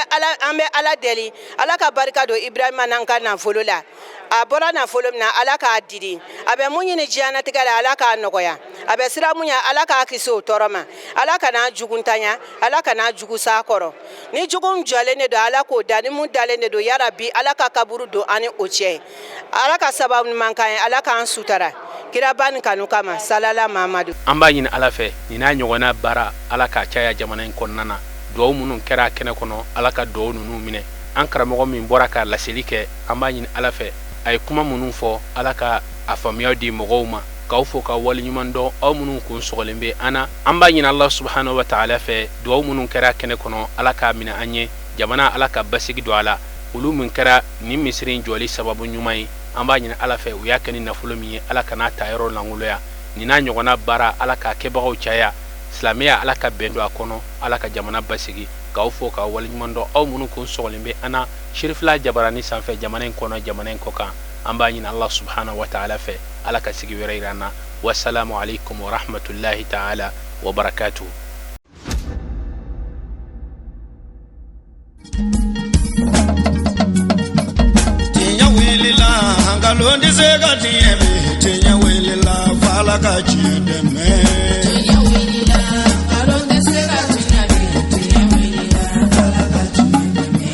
Ala deli, Ala ka barika don Ibrahima n'an ka nafolo la. A bɔra nafolo min na, Ala k'a didi. A bɛ mun ɲini diɲɛnatigɛ la, Ala k'a nɔgɔya. A bɛ siran mun ɲɛ, Ala k'a kisi o tɔɔrɔ ma. Ala kan'a juguntanya, Ala kan'a jugu s'a kɔrɔ. Ni jugu jɔlen de don, Ala k'o da. Ni mun dalen de don, yarabi, Ala ka kaburu don an ni o cɛ. Ala ka sababu ɲuman k'an ye, Ala k'an sutara kiraba ni kanu kama, salala Mamadu. An b'a ɲini Ala fɛ, nin n'a ɲɔgɔnna baara, Ala k'a caya jamana in kɔnɔna na. Duwawu minnu kɛra kɛnɛ kɔnɔ, Ala ka duwawu ninnu minɛ. An karamɔgɔ min bɔra ka laseli kɛ, an b'a ɲini Ala fɛ, a ye kuma minnu fɔ, Ala ka a faamuya di mɔgɔw ma. K'aw fo ka waleɲuman dɔn, aw minnu kun sɔgɔlen bɛ an na. An b'a ɲini Ala subhanahu wa taala fɛ, duwawu minnu kɛra kɛnɛ kɔnɔ, Ala k'a minɛ an ye. Jamana, Ala ka basigi don a la. Olu min kɛra nin misiri in jɔli sababu ɲuman ye, an b'a ɲini Ala fɛ, u y'a kɛ ni nafolo min ye, Ala kan'a ta yɔrɔ lankoloya. Nin n'a ɲɔgɔnna baara, Ala k'a kɛbagaw caya. Silamɛya, Ala ka bɛn don a kɔnɔ. Ala ka jamana basigi. K'aw fo k'aw waleɲuman dɔn, aw minnu kun sɔgɔlen bɛ an na Sirifila jabarani sanfɛ, jamana in kɔnɔ, jamana in kɔ kan. An b'a ɲini Ala subhanahu wa taala fɛ, Ala ka sigi wɛrɛ yira an na. Wasalamu alaikum wa rahmatullahi taala wa barakatuh. Tiɲɛ wulila, nkalon tɛ se ka tiɲɛ bi. Tiɲɛ wulila, f'Ala ka tiɲɛ dɛmɛ. Tiɲɛ wulila, nkalon tɛ se ka tiɲɛ bi. Tiɲɛ wulila, Ala ka tiɲɛ dɛmɛ.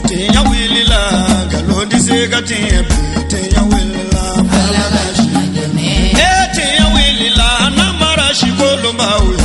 Tiɲɛ wulila, nkalon tɛ se ka tiɲɛ bi. Tiɲɛ wulila, f'Ala ka tiɲɛ dɛmɛ. E tiɲɛ wulila, n'an mara si kolonbaw ye.